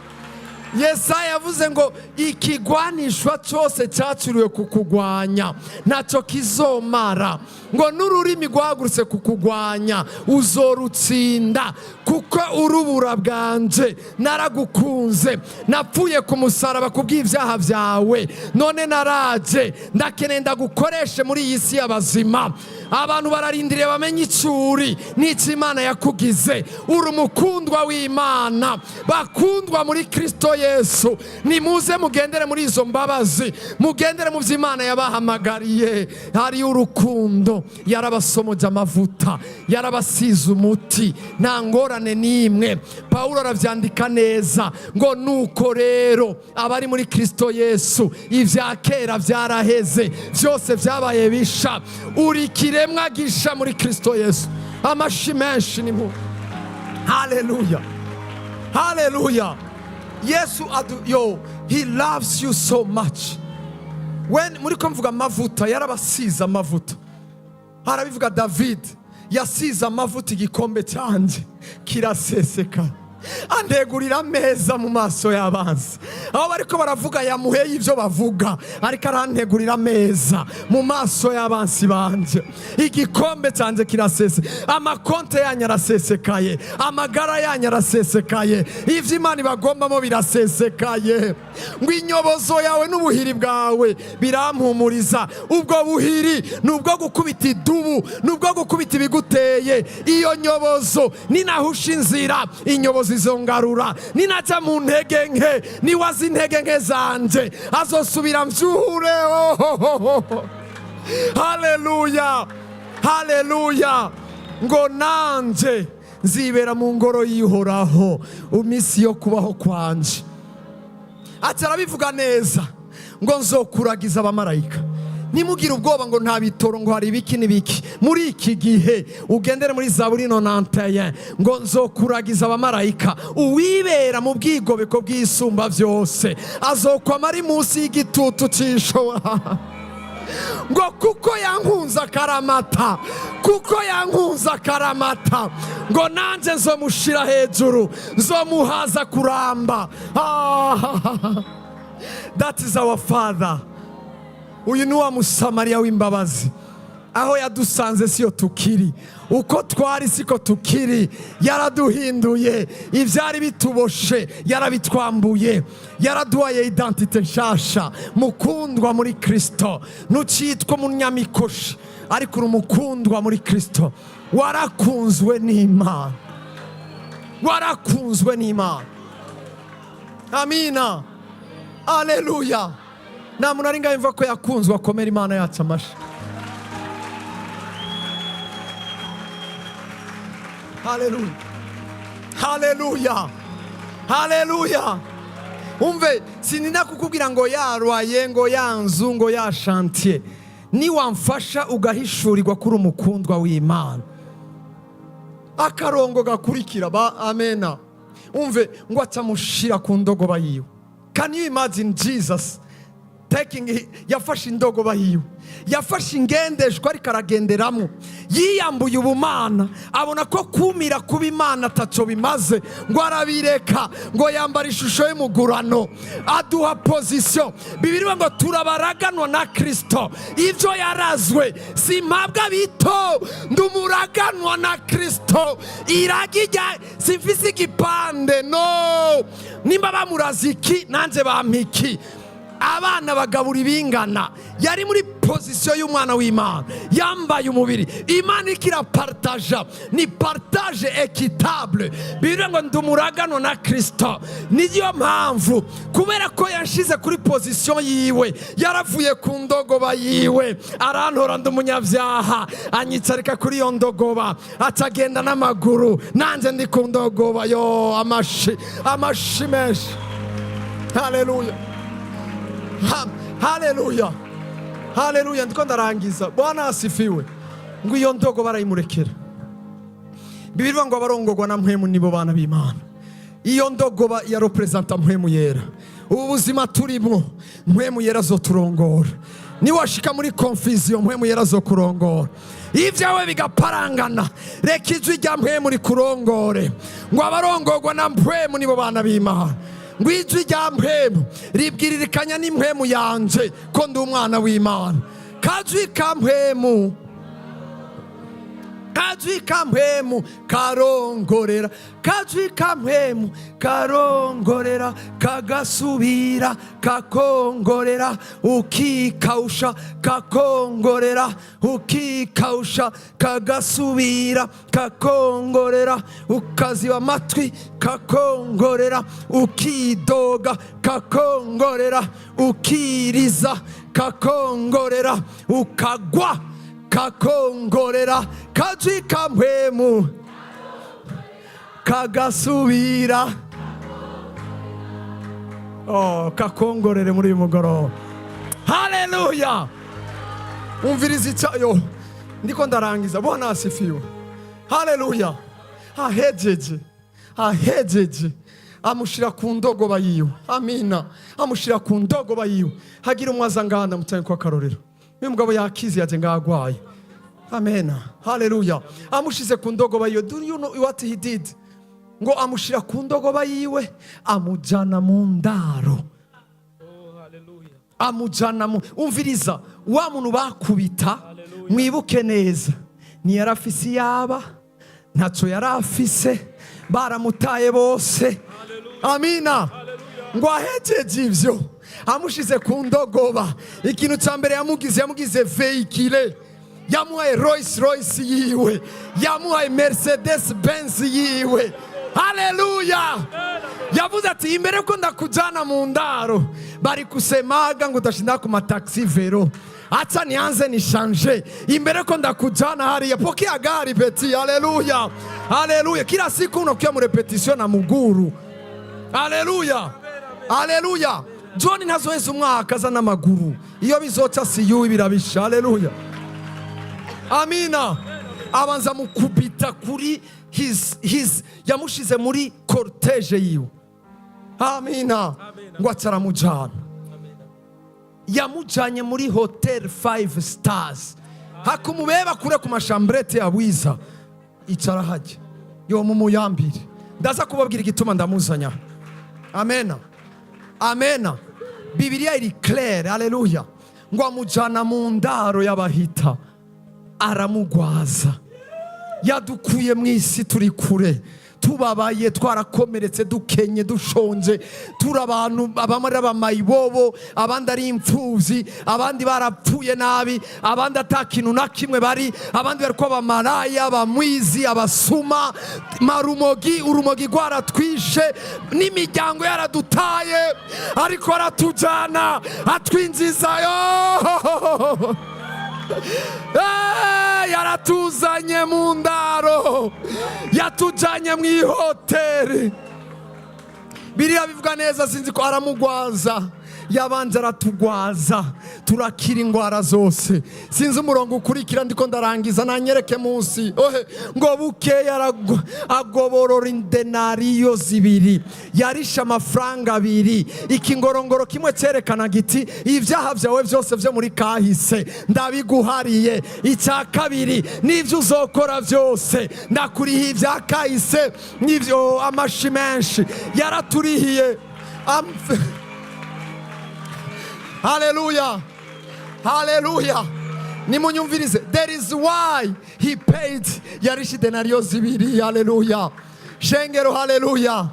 Speaker 1: Yesaya yavuze ngo ikigwanishwa cyose cyacuriwe kukugwanya ntacyo kizomara, ngo n'ururimi rwahagurutse kukugwanya uzorutsinda, kuko urubura bwanje, naragukunze, napfuye ku musaraba kubw'ibyaha byawe. None naraje, ndakeneye ndagukoreshe muri iyi si y'abazima. Abantu bararindiriye bamenye icuri n'icyo Imana yakugize. Uri umukundwa w'Imana. Bakundwa muri Kristo Yesu, nimuze mugendere muri izo mbabazi, mugendere mu byo Imana yabahamagariye. Hariyo urukundo, yarabasomoje amavuta, yarabasize umuti, nta ngorane n'imwe. Pawulo arabyandika neza ngo nuko rero abari muri Kristo Yesu, ibya kera byaraheze, byose byabaye bisha. Uri ikiremwa gisha muri Kristo Yesu. Amashi menshi ni mu haleluya, haleluya. Yesu adu yo, he loves you so much. When muri ko mvuga amavuta, yarabasize amavuta. Arabivuga David: "Yasize amavuta igikombe cyanjye kiraseseka, antegurira ameza mu maso y'abanzi." Aho bariko baravuga yamuheye ibyo bavuga, ariko arantegurira ameza mu maso y'abansi banje, igikombe cyanjye kirasese. Amakonte yanyu arasesekaye, amagara yanyu arasesekaye, ivyo Imana ibagombamo birasesekaye. Ngo inyobozo yawe n'ubuhiri bwawe birampumuriza. Ubwo buhiri ni ubwo gukubita idubu, ni ubwo gukubita ibiguteye. Iyo nyobozo, ninahusha inzira, inyobozo izongarura. Ninajya mu ntege nke, niwaza intege nke zanje, azosubira mvyuhure. Oh. Haleluya, haleluya! Ngo nanje nzibera mu ngoro y'Ihoraho iminsi yo kubaho kwanje. Ati arabivuga neza ngo nzokuragiza abamarayika. Ntimugire ubwoba ngo nta bitoro, ngo hari ibiki n'ibiki. Muri iki gihe ugendere muri Zaburi 91, ngo nzokuragiza abamarayika. Uwibera mu bwigobeko bw'Isumba byose azokwama ari munsi y'igitutu c'Ishobora. Ngo kuko yankunze akaramata, kuko yankunze akaramata, ngo nanjye nzomushira hejuru, nzomuhaza kuramba. Ah, that is our Father. Uyu ni wa Musamariya w'imbabazi. Aho yadusanze siyo tukiri, uko twari siko tukiri. Yaraduhinduye, ibyari bituboshe yarabitwambuye, yaraduhaye identité nshasha. Mukundwa muri Kirisito, ntucitwa umunyamikoshi, ariko uri umukundwa muri Kirisito. Warakunzwe n'Imana, warakunzwe n'Imana. Amina, aleluya! Nta muntu ari ngaho yumva ko yakunzwe, akomera Imana yacu amashi. Haleluya, haleluya, haleluya! Umve, sinina kukubwira ngo yarwaye, ngo ya nzu, ngo ya chantier. Niwamfasha ugahishurirwa kuri umukundwa w'Imana, akarongo gakurikira ba amena. Umve, ngo atamushira ku ndogoba yiwe. Can you imagine Jesus taking, yafashe indogoba yiwe, yafashe ingendeshwa ariko aragenderamo, yiyambuye ubumana, abona ko kumira kuba Imana ataco bimaze, ngo arabireka, ngo yambara ishusho y'umugurano, aduha position. Bibiliya ngo turabaraganwa na Kristo. Ibyo yarazwe simpabwa bito, ndumuraganwa na Kristo. Iragi rya simfise igipande, no nimba bamuraza iki, nanjye bampa iki. Abana bagabura ibingana. Yari muri position y'umwana w'Imana yambaye umubiri. Imana iriko irapartaja, ni partage équitable. Bivuga ngo ndumuragano na Kristo. Niyo mpamvu, kubera ko yanshize kuri position yiwe, yaravuye ku ndogoba yiwe, arantora ndi umunyabyaha, anyicarika kuri iyo ndogoba, atagenda n'amaguru, nanjye ndi ku ndogoba. Yo, amashi, amashi menshi! Haleluya! Haleluya, haleluya! Ndiko ndarangiza. Bwana asifiwe! Ngo iyo ndogo barayimurekera. Bibiliya ngo abarongorwa na Mpwemu nibo bana b'Imana. Iyo ndogoba ya représenta Mpwemu Yera. Ubu buzima turimo, Mpwemu Yera azoturongora. Niwashika muri confusion, Mpwemu Yera azokurongora. Ibyawe bigaparangana, reka ijwi rya Mpwemu rikurongore. Ngo abarongorwa na Mpwemu nibo bana b'Imana. Ngo ijwi rya Mpwemu ribwiririkanya n'impwemu yanje ko ndi umwana w'Imana. Kajwi ka Mpwemu, kajwi ka Mpwemu karongorera, kajwi ka Mpwemu karongorera, kagasubira kakongorera, ukikausha, kakongorera, ukikausha, kagasubira kakongorera, ukaziba amatwi, kakongorera, ukidoga, kakongorera, ukiriza, kakongorera, ukagwa, kakongorera. Kajwi ka Mpwemu kagasubira. Oh, kakongorere muri uyu mugoroba. Haleluya! Umviriza icyayo, ndiko ndarangiza. Bwana asifiwe! Haleluya! Ahejeje, ahejeje. Amushira ku ndogoba yiwe. Amina. Amushira ku ndogoba yiwe. Hagira umwaza nganda mutanye kwa karorero. Uyu mugabo yakize, yaje ngagwaye. Amena, haleluya. Amushize ku ndogoba yiwe. Do you know what he did? Ngo amushira ku ndogoba yiwe, amujana mu ndaro, amujana mu, umviriza, wa muntu bakubita, mwibuke neza, ntiyari afise iyaba, ntacyo yari afise, baramutaye bose. Amina. Ngo ahejeje ivyo, amushize ku ndogoba, ikintu cya mbere yamugize véhicule, yamuhaye Rolls Royce yiwe, yamuhaye Mercedes Benz yiwe. Haleluya. Yavuze ati: "Imbere ko ndakujana mu ndaro, bari kusemaga ngo udashinda ku mataxi vélo, acha nianze nishanje imbere ko ndakujana hariya. Pokea gari, petit." Haleluya, haleluya. Kila siku unakuya mu répétition na muguru. Haleluya, haleluya. John ntazoheza umwaka aza n'amaguru. Iyo bizoca siyuwi birabisha. Haleluya, amina. Abanza mukubita kuri his, yamushize muri cortège yiwe. Amina. Ngo aca aramujana, yamujanye muri hotel 5 stars, hakumubeba kure ku machambrettes ya bwiza. Icara hajya yo mumuyambire. Ndaza kubabwira igituma ndamuzanya. Amena, amena. Bibiliya iri claire. Haleluya. Ngo amujana mu ndaro y'abahita, aramugwaza. Yadukuye mu isi turi kure, tubabaye, twarakomeretse, dukenye, dushonje, turi abantu bamwe ari abamayibobo, abandi ari imfuvyi, abandi barapfuye nabi, abandi ata kintu na kimwe bari, abandi bari ko abamaraya, abamwizi, abasuma, marumogi, urumogi rwaratwishe n'imiryango yaradutaye, ariko aratujana, atwinjizayo. Yaratuzanye mu ndaro, yatujanye mu ihoteli. Biriya bivuga neza, sinzi ko aramugwaza. Yabanje aratugwaza, turakira indwara zose. Sinzi umurongo ukurikira, ndiko ndarangiza, nanyereke munsi. Ohe, ngo bukeya agoborora indenariyo zibiri, yarishe amafaranga abiri. Ikingorongoro kimwe cyerekana giti: "Ibyaha byawe byose byo muri kahise ndabiguhariye." Icya kabiri: "N'ibyo uzokora byose ndakurihiye." Ibya kahise n'ibyo, amashi menshi yaraturihiye. Haleluya, haleluya. Nimunyumvirize, there is why he paid. Yarishe denariyo zibiri. Haleluya, shengero, haleluya.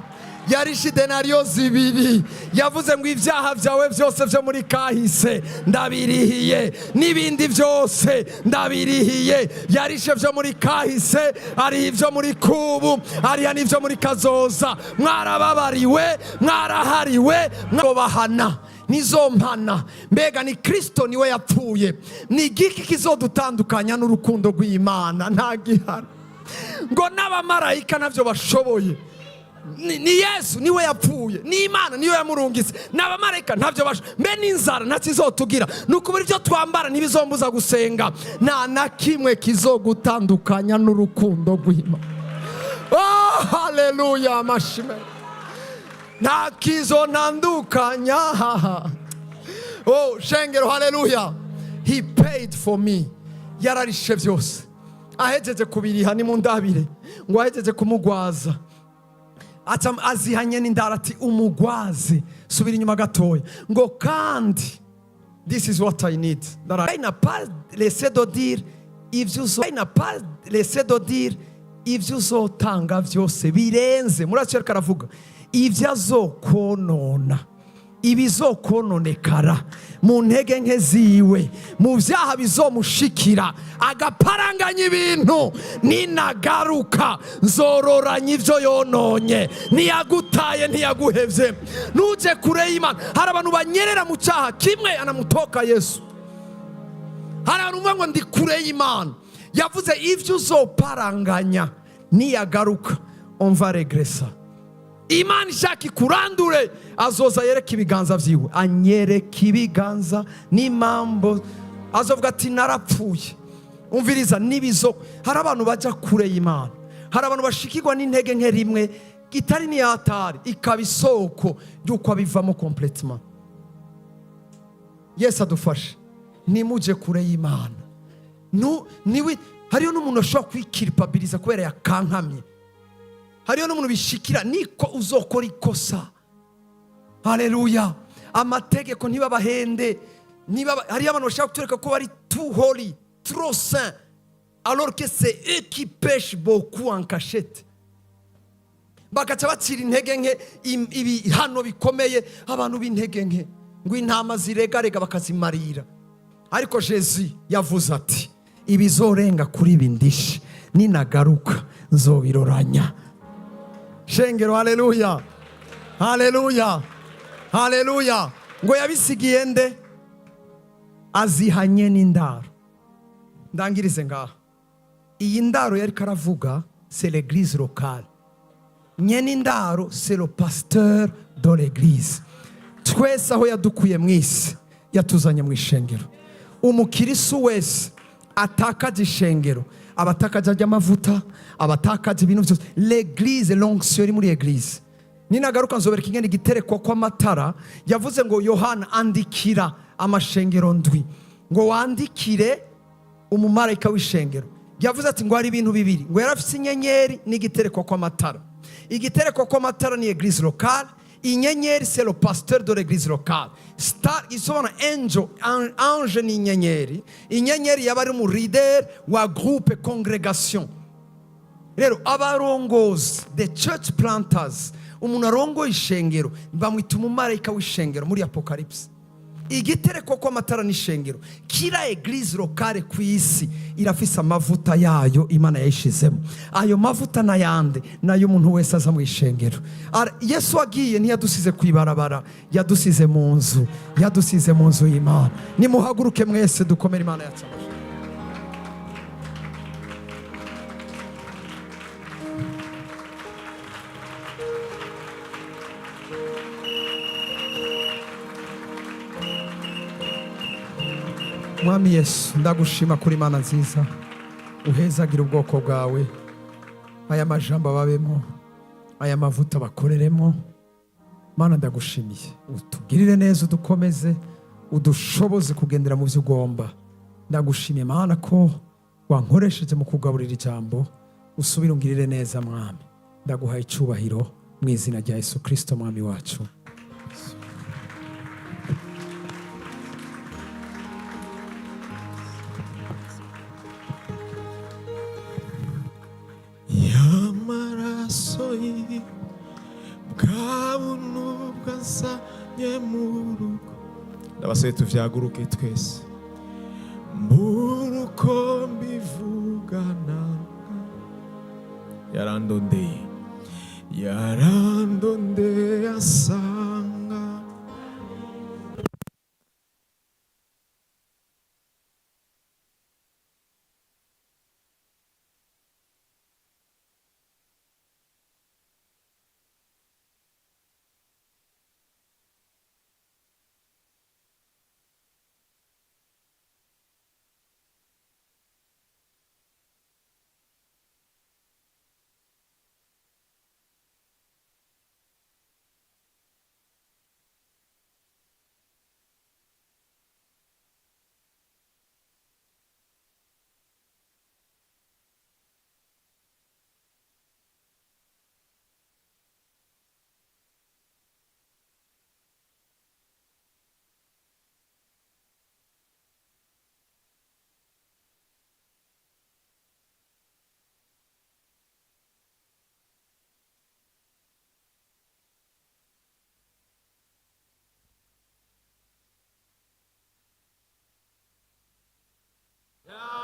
Speaker 1: Yarishe denariyo zibiri. Yavuze ngo: "Ibyaha byawe byose byo muri kahise ndabirihiye, n'ibindi byose ndabirihiye." Yarishe byo muri kahise, ari ibyo muri kubu, ariya n'ibyo muri kazoza. Mwarababariwe, mwarahariwe, mwabahana nizo mpana. Mbega ni Kristo, niwe yapfuye. Ni igiki kizodutandukanya n'urukundo rw'Imana? Nta gihano, ngo n'abamarayika nabyo bashoboye. Ni Yesu, niwe yapfuye, ni Imana niyo yamurungitse, n'abamarayika ntabyo bashoboye. Mbe n'inzara ntakizotugira, ni ukubura ibyo twambara ntibizombuza gusenga. Nta na kimwe kizogutandukanya n'urukundo rw'Imana. Oh, haleluya, amashime. Nta kizontandukanya. Oh, shengero, haleluya. He paid for me. Yararishe byose. Ahejeje kubiriha, ni mu ndabire, ngo ahejeje kumugwaza, aca azihanye n'indara ati: "Umugwaze." Subira inyuma gatoya. Ngo kandi, this is what I need. Il n'a pas laissé de dire ivyo uzo, il n'a pas laissé de dire ivyo uzotanga vyose birenze. Muracereka, aravuga ivyo azokonona, ibizokononekara mu ntege nke ziwe, mu byaha bizomushikira, agaparanganya ibintu. Ninagaruka nzororanya ibyo yononye. Ntiyagutaye, ntiyaguhevye. Ntuje kure y'Imana. Hari abantu banyerera mu cyaha kimwe, anamutoka Yesu. Hari abantu bumva ngo ndi kure y'Imana. Yavuze ibyo uzoparanganya, niyagaruka on va régresser. Imana ishaka ikurandure, azoza yereka ibiganza byiwe, anyereka ibiganza n'imambo, azovuga ati: "Narapfuye." Umviriza, nibizo. Hari abantu bajya kure y'Imana, hari abantu bashikirwa n'intege nke rimwe. Itari niyatari ikaba isoko ry'uko abivamo complètement. Yesu adufashe. Nimuje kure y'Imana. Niwe hariyo n'umuntu ashobora kwikiripabiliza kubera yakankamye. Hariyo n'umuntu bishikira niko uzokora ikosa. Haleluya! Amategeko ntibabahende. Niba hariyo abantu bashaka kutwereka ko bari too holy, trop saint, alors que c'est eux qui pêchent beaucoup en cachette, bagaca bacira intege nke ibihano bikomeye abantu b'intege nke, ngo intama ziregarega bakazimarira. Ariko Jesu yavuze ati: "Ibizorenga kuri ibi ndishe, ninagaruka nzobiroranya." Shengero, haleluya, haleluya, haleluya! Ngo yabisigiye nde? Azihanye n'indaro. Ndangirize ngaha. Iyi ndaro yari karavuga, c'est l'église locale. Nyene indaro, c'est le pasteur de l'église. Twese aho yadukuye mu isi, yatuzanye mu ishengero. Umukirisu wese atakaje ishengero, abatakaje ajya amavuta, abatakaje ibintu byose. L'église, l'onction iri muri église. Ninagaruka nzobereka ingene igiterekwa kw'amatara. Yavuze ngo: "Yohana, andikira amashengero ndwi, ngo wandikire umumarayika w'ishengero." Yavuze ati ngo hari ibintu bibiri, ngo yari afite inyenyeri n'igiterekwa kw'amatara. Igiterekwa kw'amatara ni église locale, inyenyeri, c'est le pasteur de l'église locale. Star isobanura angel, ange ni inyenyeri. Inyenyeri yaba ari mu leader wa groupe, congrégation. Rero abarongozi, the church planters, umuntu arongoye ishengero bamwita umumarayika w'ishengero muri Apocalypse. Igitereko kw'amatara n'ishengero. Kila église locale ku isi irafise amavuta yayo Imana yayishizemo. Ayo mavuta n'ayandi nayo umuntu wese aza mu ishengero. Yesu agiye ntiyadusize ku ibarabara, yadusize mu nzu, yadusize mu nzu y'Imana. Nimuhaguruke mwese, dukomere Imana yacu amashyi. Mwami Yesu, ndagushima kuri Imana nziza. Uhezagira ubwoko bwawe. Aya majambo babemo, aya mavuta bakoreremo. Mana, ndagushimiye. Utugirire neza, udukomeze, udushoboze kugendera mu byo ugomba. Ndagushimiye Mana ko wankoresheje mu kugaburira ijambo. Usubire ungirire neza, Mwami. Ndaguhaye icyubahiro mu izina rya Yesu Kirisito Mwami wacu.
Speaker 4: Y'amaraso ye, bwa buntu bwazanye mu rugo. Ndabasabye tuvyaguruke twese. Mbura uko mbivugana. Yarandondeye, yarandondeye, asanga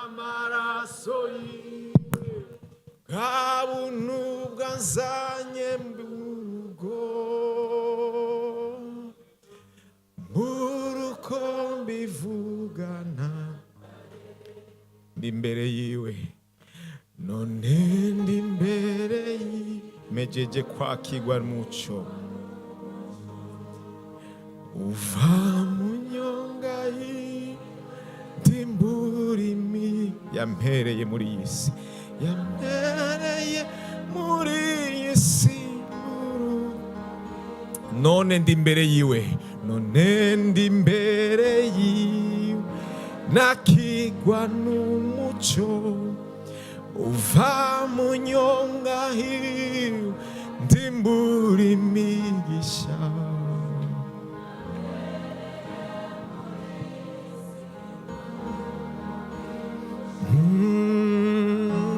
Speaker 4: amaraso yiwe, bwa buntu bwazanye mu rugo. Mbura uko mbivugana. Ndi imbere yiwe none, ndi imbere yiwe, mejeje kwakirwa muco uva mu nyonga y'imburimi. Yampereye muri iyi si, yampereye muri iyi si. None ndi imbere yiwe, none ndi imbere yiwe, nakigwa n'umuco uva mu nyonga hiwe, ndimbura imigisha.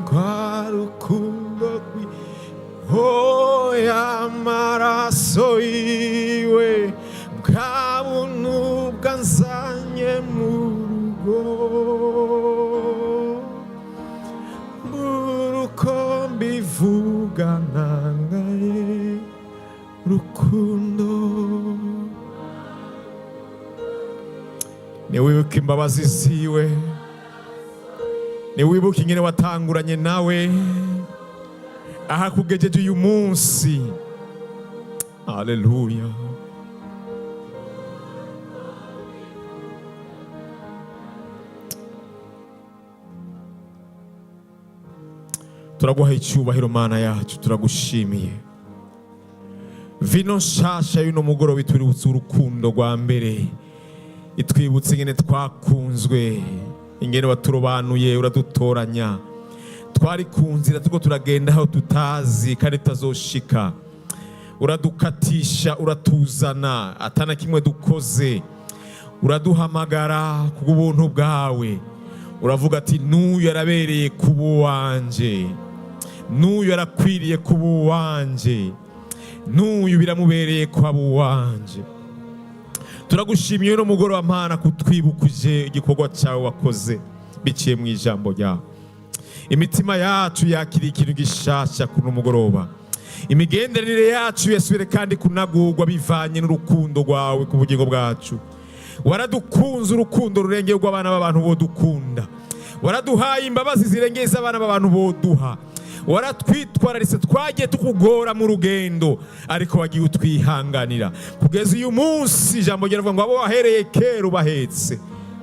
Speaker 4: Kwa rukundo rwiwe, amaraso yiwe, bwa buntu bwanzanye mu rugo, uko mbivuga ntangaye rukundo. Niwibuke imbabazi ziwe, niwibuke ingene watanguranye nawe aha kugejeje uyu munsi. Haleluya. Turaguha icyubahiro, Mana yacu, turagushimiye. Vino nshasha y'uno mugoroba itwibutsa urukundo rwa mbere, itwibutsa ingene twakunzwe, ingene waturobanuye uradutoranya. Twari ku nzira turiko turagenda aho tutazi kandi tutazoshika, uradukatisha, uratuzana atana kimwe dukoze, uraduhamagara kubw'ubuntu bwawe, uravuga ati: "N'uyu arabereye kuba uwanje, n'uyu arakwiriye kuba uwanje, n'uyu biramubereye kuba uwanje." Turagushimiye uno mugoroba, Mana, kutwibukuje igikorwa cyawe wakoze biciye mu ijambo ryawe. Imitima yacu yakiriye ikintu gishasha kuno mugoroba. Imigenderanire yacu yasubire kandi kunagurwa bivanye n'urukundo rwawe ku bugingo bwacu. Waradukunze urukundo rurengeye rw'abana b'abantu bodukunda, waraduhaye imbabazi zirengeye iz'abana b'abantu boduha, waratwitwararitse. Twagiye tukugora mu rugendo, ariko wagiye utwihanganira kugeza uyu munsi. Ijambo riravuga ngo abo wahereye kera ubahetse,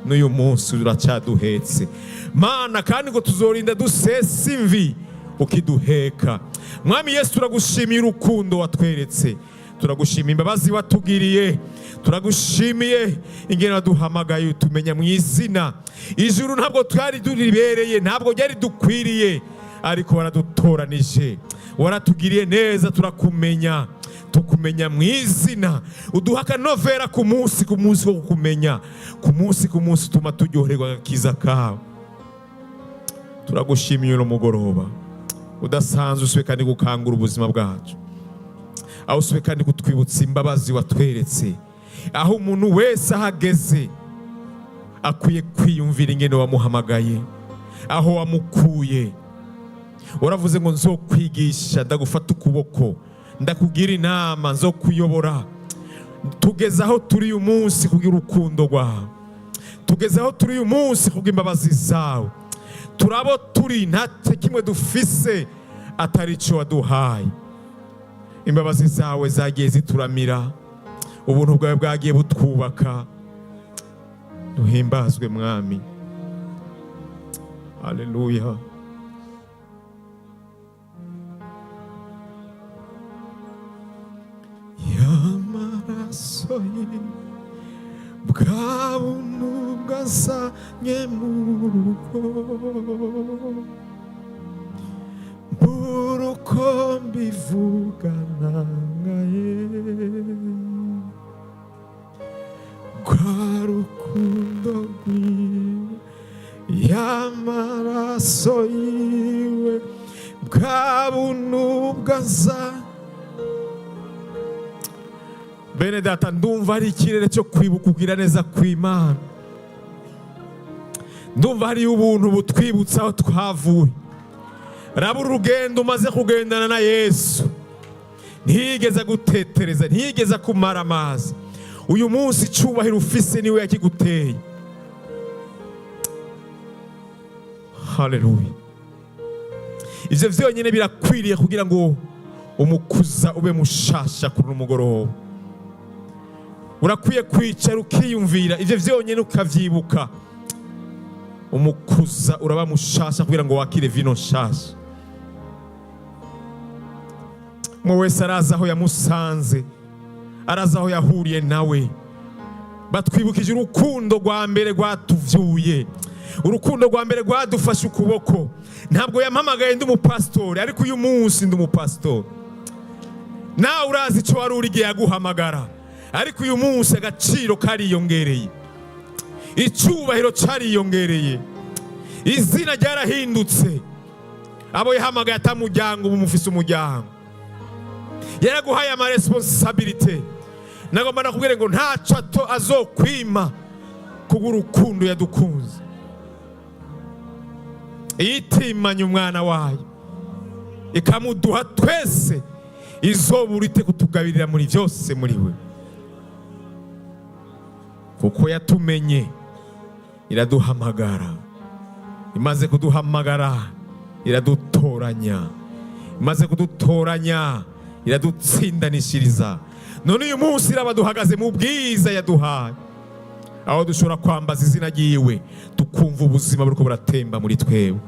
Speaker 4: n'uyu munsi uracyaduhetse, Mana, kandi ngo tuzorinda dusesa imvi ukiduheka. Mwami Yesu, turagushimiye urukundo watweretse, turagushimiye imbabazi watugiriye, turagushimiye ingene waduhamagaye utumenya mu izina. Ijuru ntabwo twari turibereye, ntabwo ryari dukwiriye, ariko waradutoranije, waratugiriye neza, turakumenya, tukumenya mu izina. Uduha akanovera ku munsi ku munsi wo kukumenya, ku munsi ku munsi utuma turyoherwa agakiza kawe. Turagushimiye uno mugoroba udasanzwe, usubiye kandi gukangura ubuzima bwacu, aho usubiye kandi kutwibutsa imbabazi watweretse, aho umuntu wese ahageze akwiye kwiyumvira ingene wamuhamagaye, aho wamukuye. Waravuze ngo: "Nzokwigisha, ndagufata ukuboko, ndakugira inama, nzokuyobora." Tugeze aho turi uyu munsi kubw'urukundo rwawe, tugeze aho turi uyu munsi kubw'imbabazi zawe. Turabo turi nta kimwe dufise atari icyo waduhaye. Imbabazi zawe zagiye zituramira, ubuntu bwawe bwagiye butwubaka. Duhimbazwe, Mwami. Haleluya. Y'amaraso ye, bwa buntu bwazanye mu rugo, mbura uko mbivuga ntangaye rwa rukundo rwiwe, y'amaraso yiwe, bwa buntu bwaza. Bene data, ndumva hari ikirere cyo kwibuka kugira neza kw'Imana. Ndumva hariyo ubuntu butwibutsa aho twavuye. Raba urugendo umaze kugendana na Yesu. Ntiyigeze agutetereza, ntiyigeze akumara amazi. Uyu munsi icyubahiro ufise niwe yakiguteye. Haleluya. Ibyo byonyine birakwiriye kugira ngo umukuza ube mushasha kuri uno mugoroba. Urakwiye kwicara ukiyumvira ibyo byonyine, ukabyibuka, umukuza uraba mushasha kugira ngo wakire vino nshasha. Umwe wese arazi aho yamusanze, Arazi aho yahuriye nawe. Batwibukije urukundo rwa mbere rwatuvyuye, urukundo rwa mbere rwadufashe ukuboko. Ntabwo yampamagaye ndi umupasitori, ariko uyu munsi ndi umupasitori. Nawe urazi icyo wari uri igihe yaguhamagara, ariko uyu munsi agaciro kariyongereye, icyubahiro cyariyongereye, izina ryarahindutse. Abo yahamagaye atamuryango, ubu mufise umuryango. Yaraguhaye ama responsabilités. Nagomba nakubwire ngo ntaco ato azokwima kubw'urukundo yadukunze. Itimanye umwana wayo ikamuduha twese, izobura ite kutugabirira muri byose muri we? Kuko yatumenye iraduhamagara, imaze kuduhamagara iradutoranya, imaze kudutoranya iradutsindanishiriza. None uyu munsi iraba duhagaze mu bwiza yaduhaye, aho dushobora kwambaza izina ryiwe, tukumva ubuzima buriko buratemba muri twebwe.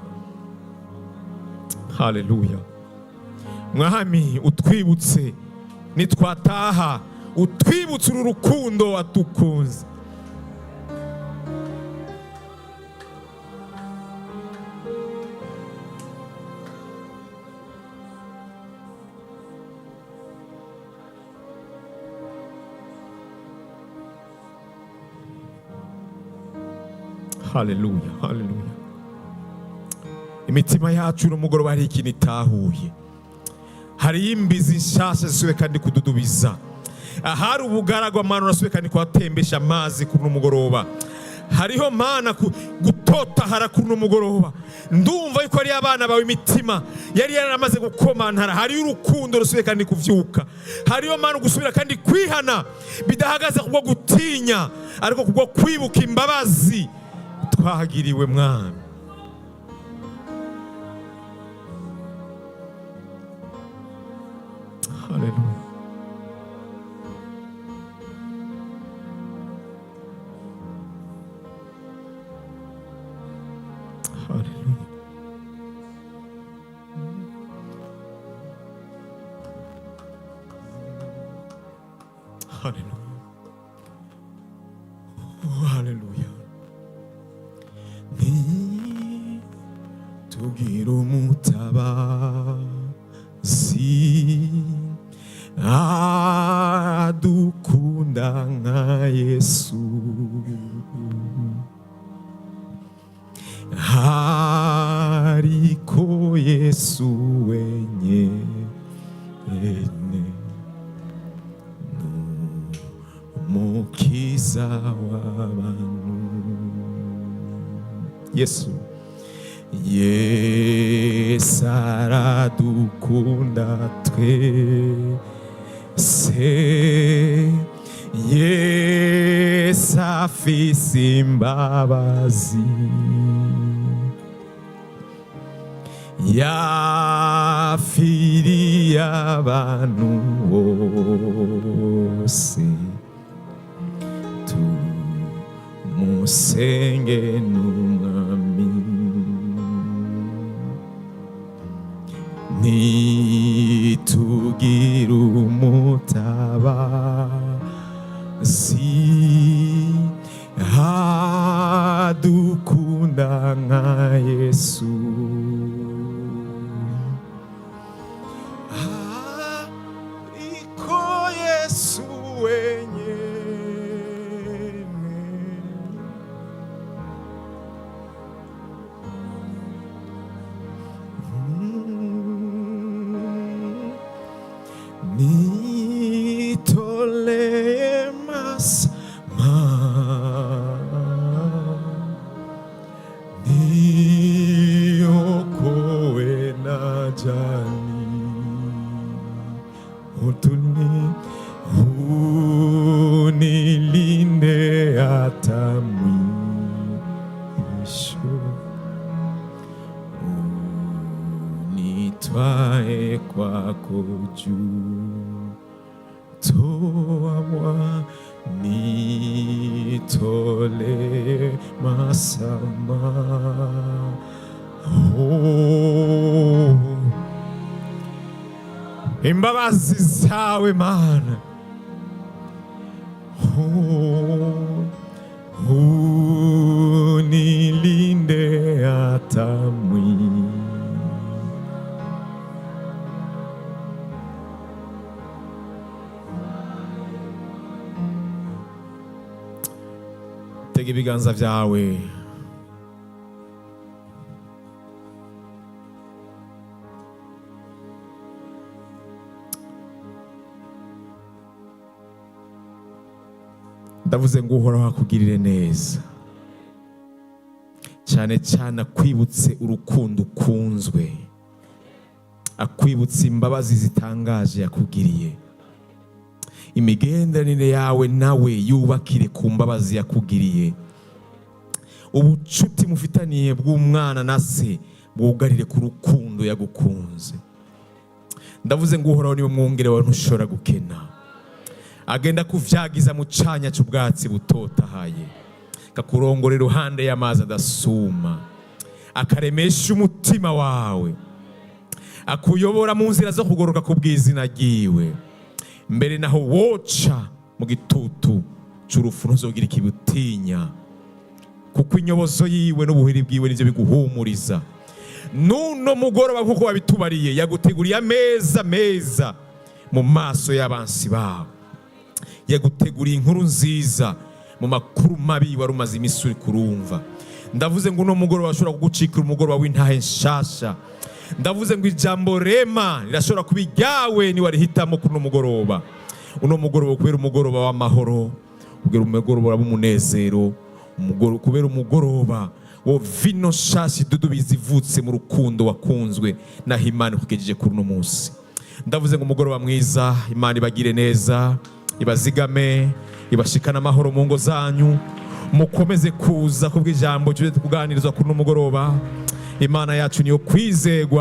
Speaker 4: Haleluya! Mwami, utwibutse nitwataha, utwibutse uru rukundo wadukunze. Haleluya, haleluya! Imitima yacu uno mugoroba hari ikintu itahuye. Hariyo imbizi nshasha zisubiye kandi kududubiza. Ahari ubugaragwa, Mana, urasubiye kandi kuhatembesha amazi kuri uno mugoroba. Hariho, Mana, gutotahara kuri uno mugoroba. Ndumva yuko ari abana bawe imitima yari yaramaze gukomantara, hariyo urukundo rusubiye kandi kuvyuka. Hariyo, Mana, gusubira kandi kwihana bidahagaze kubwo gutinya, ariko kubwo kwibuka imbabazi twagiriwe, Mwami. Haleluya! Haleluya! Haleluya! Oh, haleluya! Ntitugira umutabazi adukunda nka Yesu. Hariko Yesu wenyene n'umukiza w'abantu. Yesu, Yesu aradukunda twese. Yesu afise imbabazi, yapfiriye abantu bose. Tumusenge n'umwami. Ntitugira umutabazi adukunda nka Yesu. Ariko Yesu wenyene. Nitolee masama, niokoe na jani utuni, unilinde hata mwisho, unitwae kwako juu. Toa mwa nitolee masama. Oh. Imbabazi zawe, Mana. Unilinde hata mwisho. Tega ibiganza byawe. Ndavuze ngo Uhoraho akugirire neza, cyane cyane akwibutse urukundo ukunzwe, akwibutse imbabazi zitangaje yakugiriye. Imigenderanire yawe nawe yubakire ku mbabazi yakugiriye. Ubucuti mufitaniye bw'umwana na se bwugarire ku rukundo yagukunze. Ndavuze ngo Uhoraho niwe mwungere wawe, ntushobora gukena. Agenda kuvyagiza mu canya c'ubwatsi butotahaye, kakurongora iruhande y'amazi adasuma, akaremesha umutima wawe, akuyobora mu nzira zo kugoroka ku bw'izina ryiwe. Mbere naho woca mu gitutu c'urupfu, ntuzogira ikibutinya, kuko inyobozo yiwe n'ubuhiri bwiwe nivyo biguhumuriza. Nuno mugoroba, nkuko wabitubariye, yaguteguriye ameza meza mu maso y'abansi bawe, yaguteguriye inkuru nziza mu makuru mabi wari umaze iminsi uri kurumva. Ndavuze ngo uno mugoroba ashobora kugucikira umugoroba w'intahe nshasha. Ndavuze ngo ijambo rema rirashobora kuba iryawe niwarihitamo kuri uno mugoroba. Uno mugoroba kubera umugoroba w'amahoro, kubera umugoroba w'umunezero, kubera umugoroba wo vino nshasha idudubiza ivutse mu rukundo wakunzwe naho Imana ikugejeje kuri uno munsi. Ndavuze ngo umugoroba mwiza, Imana ibagire neza, ibazigame, ibashikane amahoro mu ngo zanyu. Mukomeze kuza kubw'ijambo tujye kuganirizwa kuri uno mugoroba. Imana yacu niyo kwizegwa.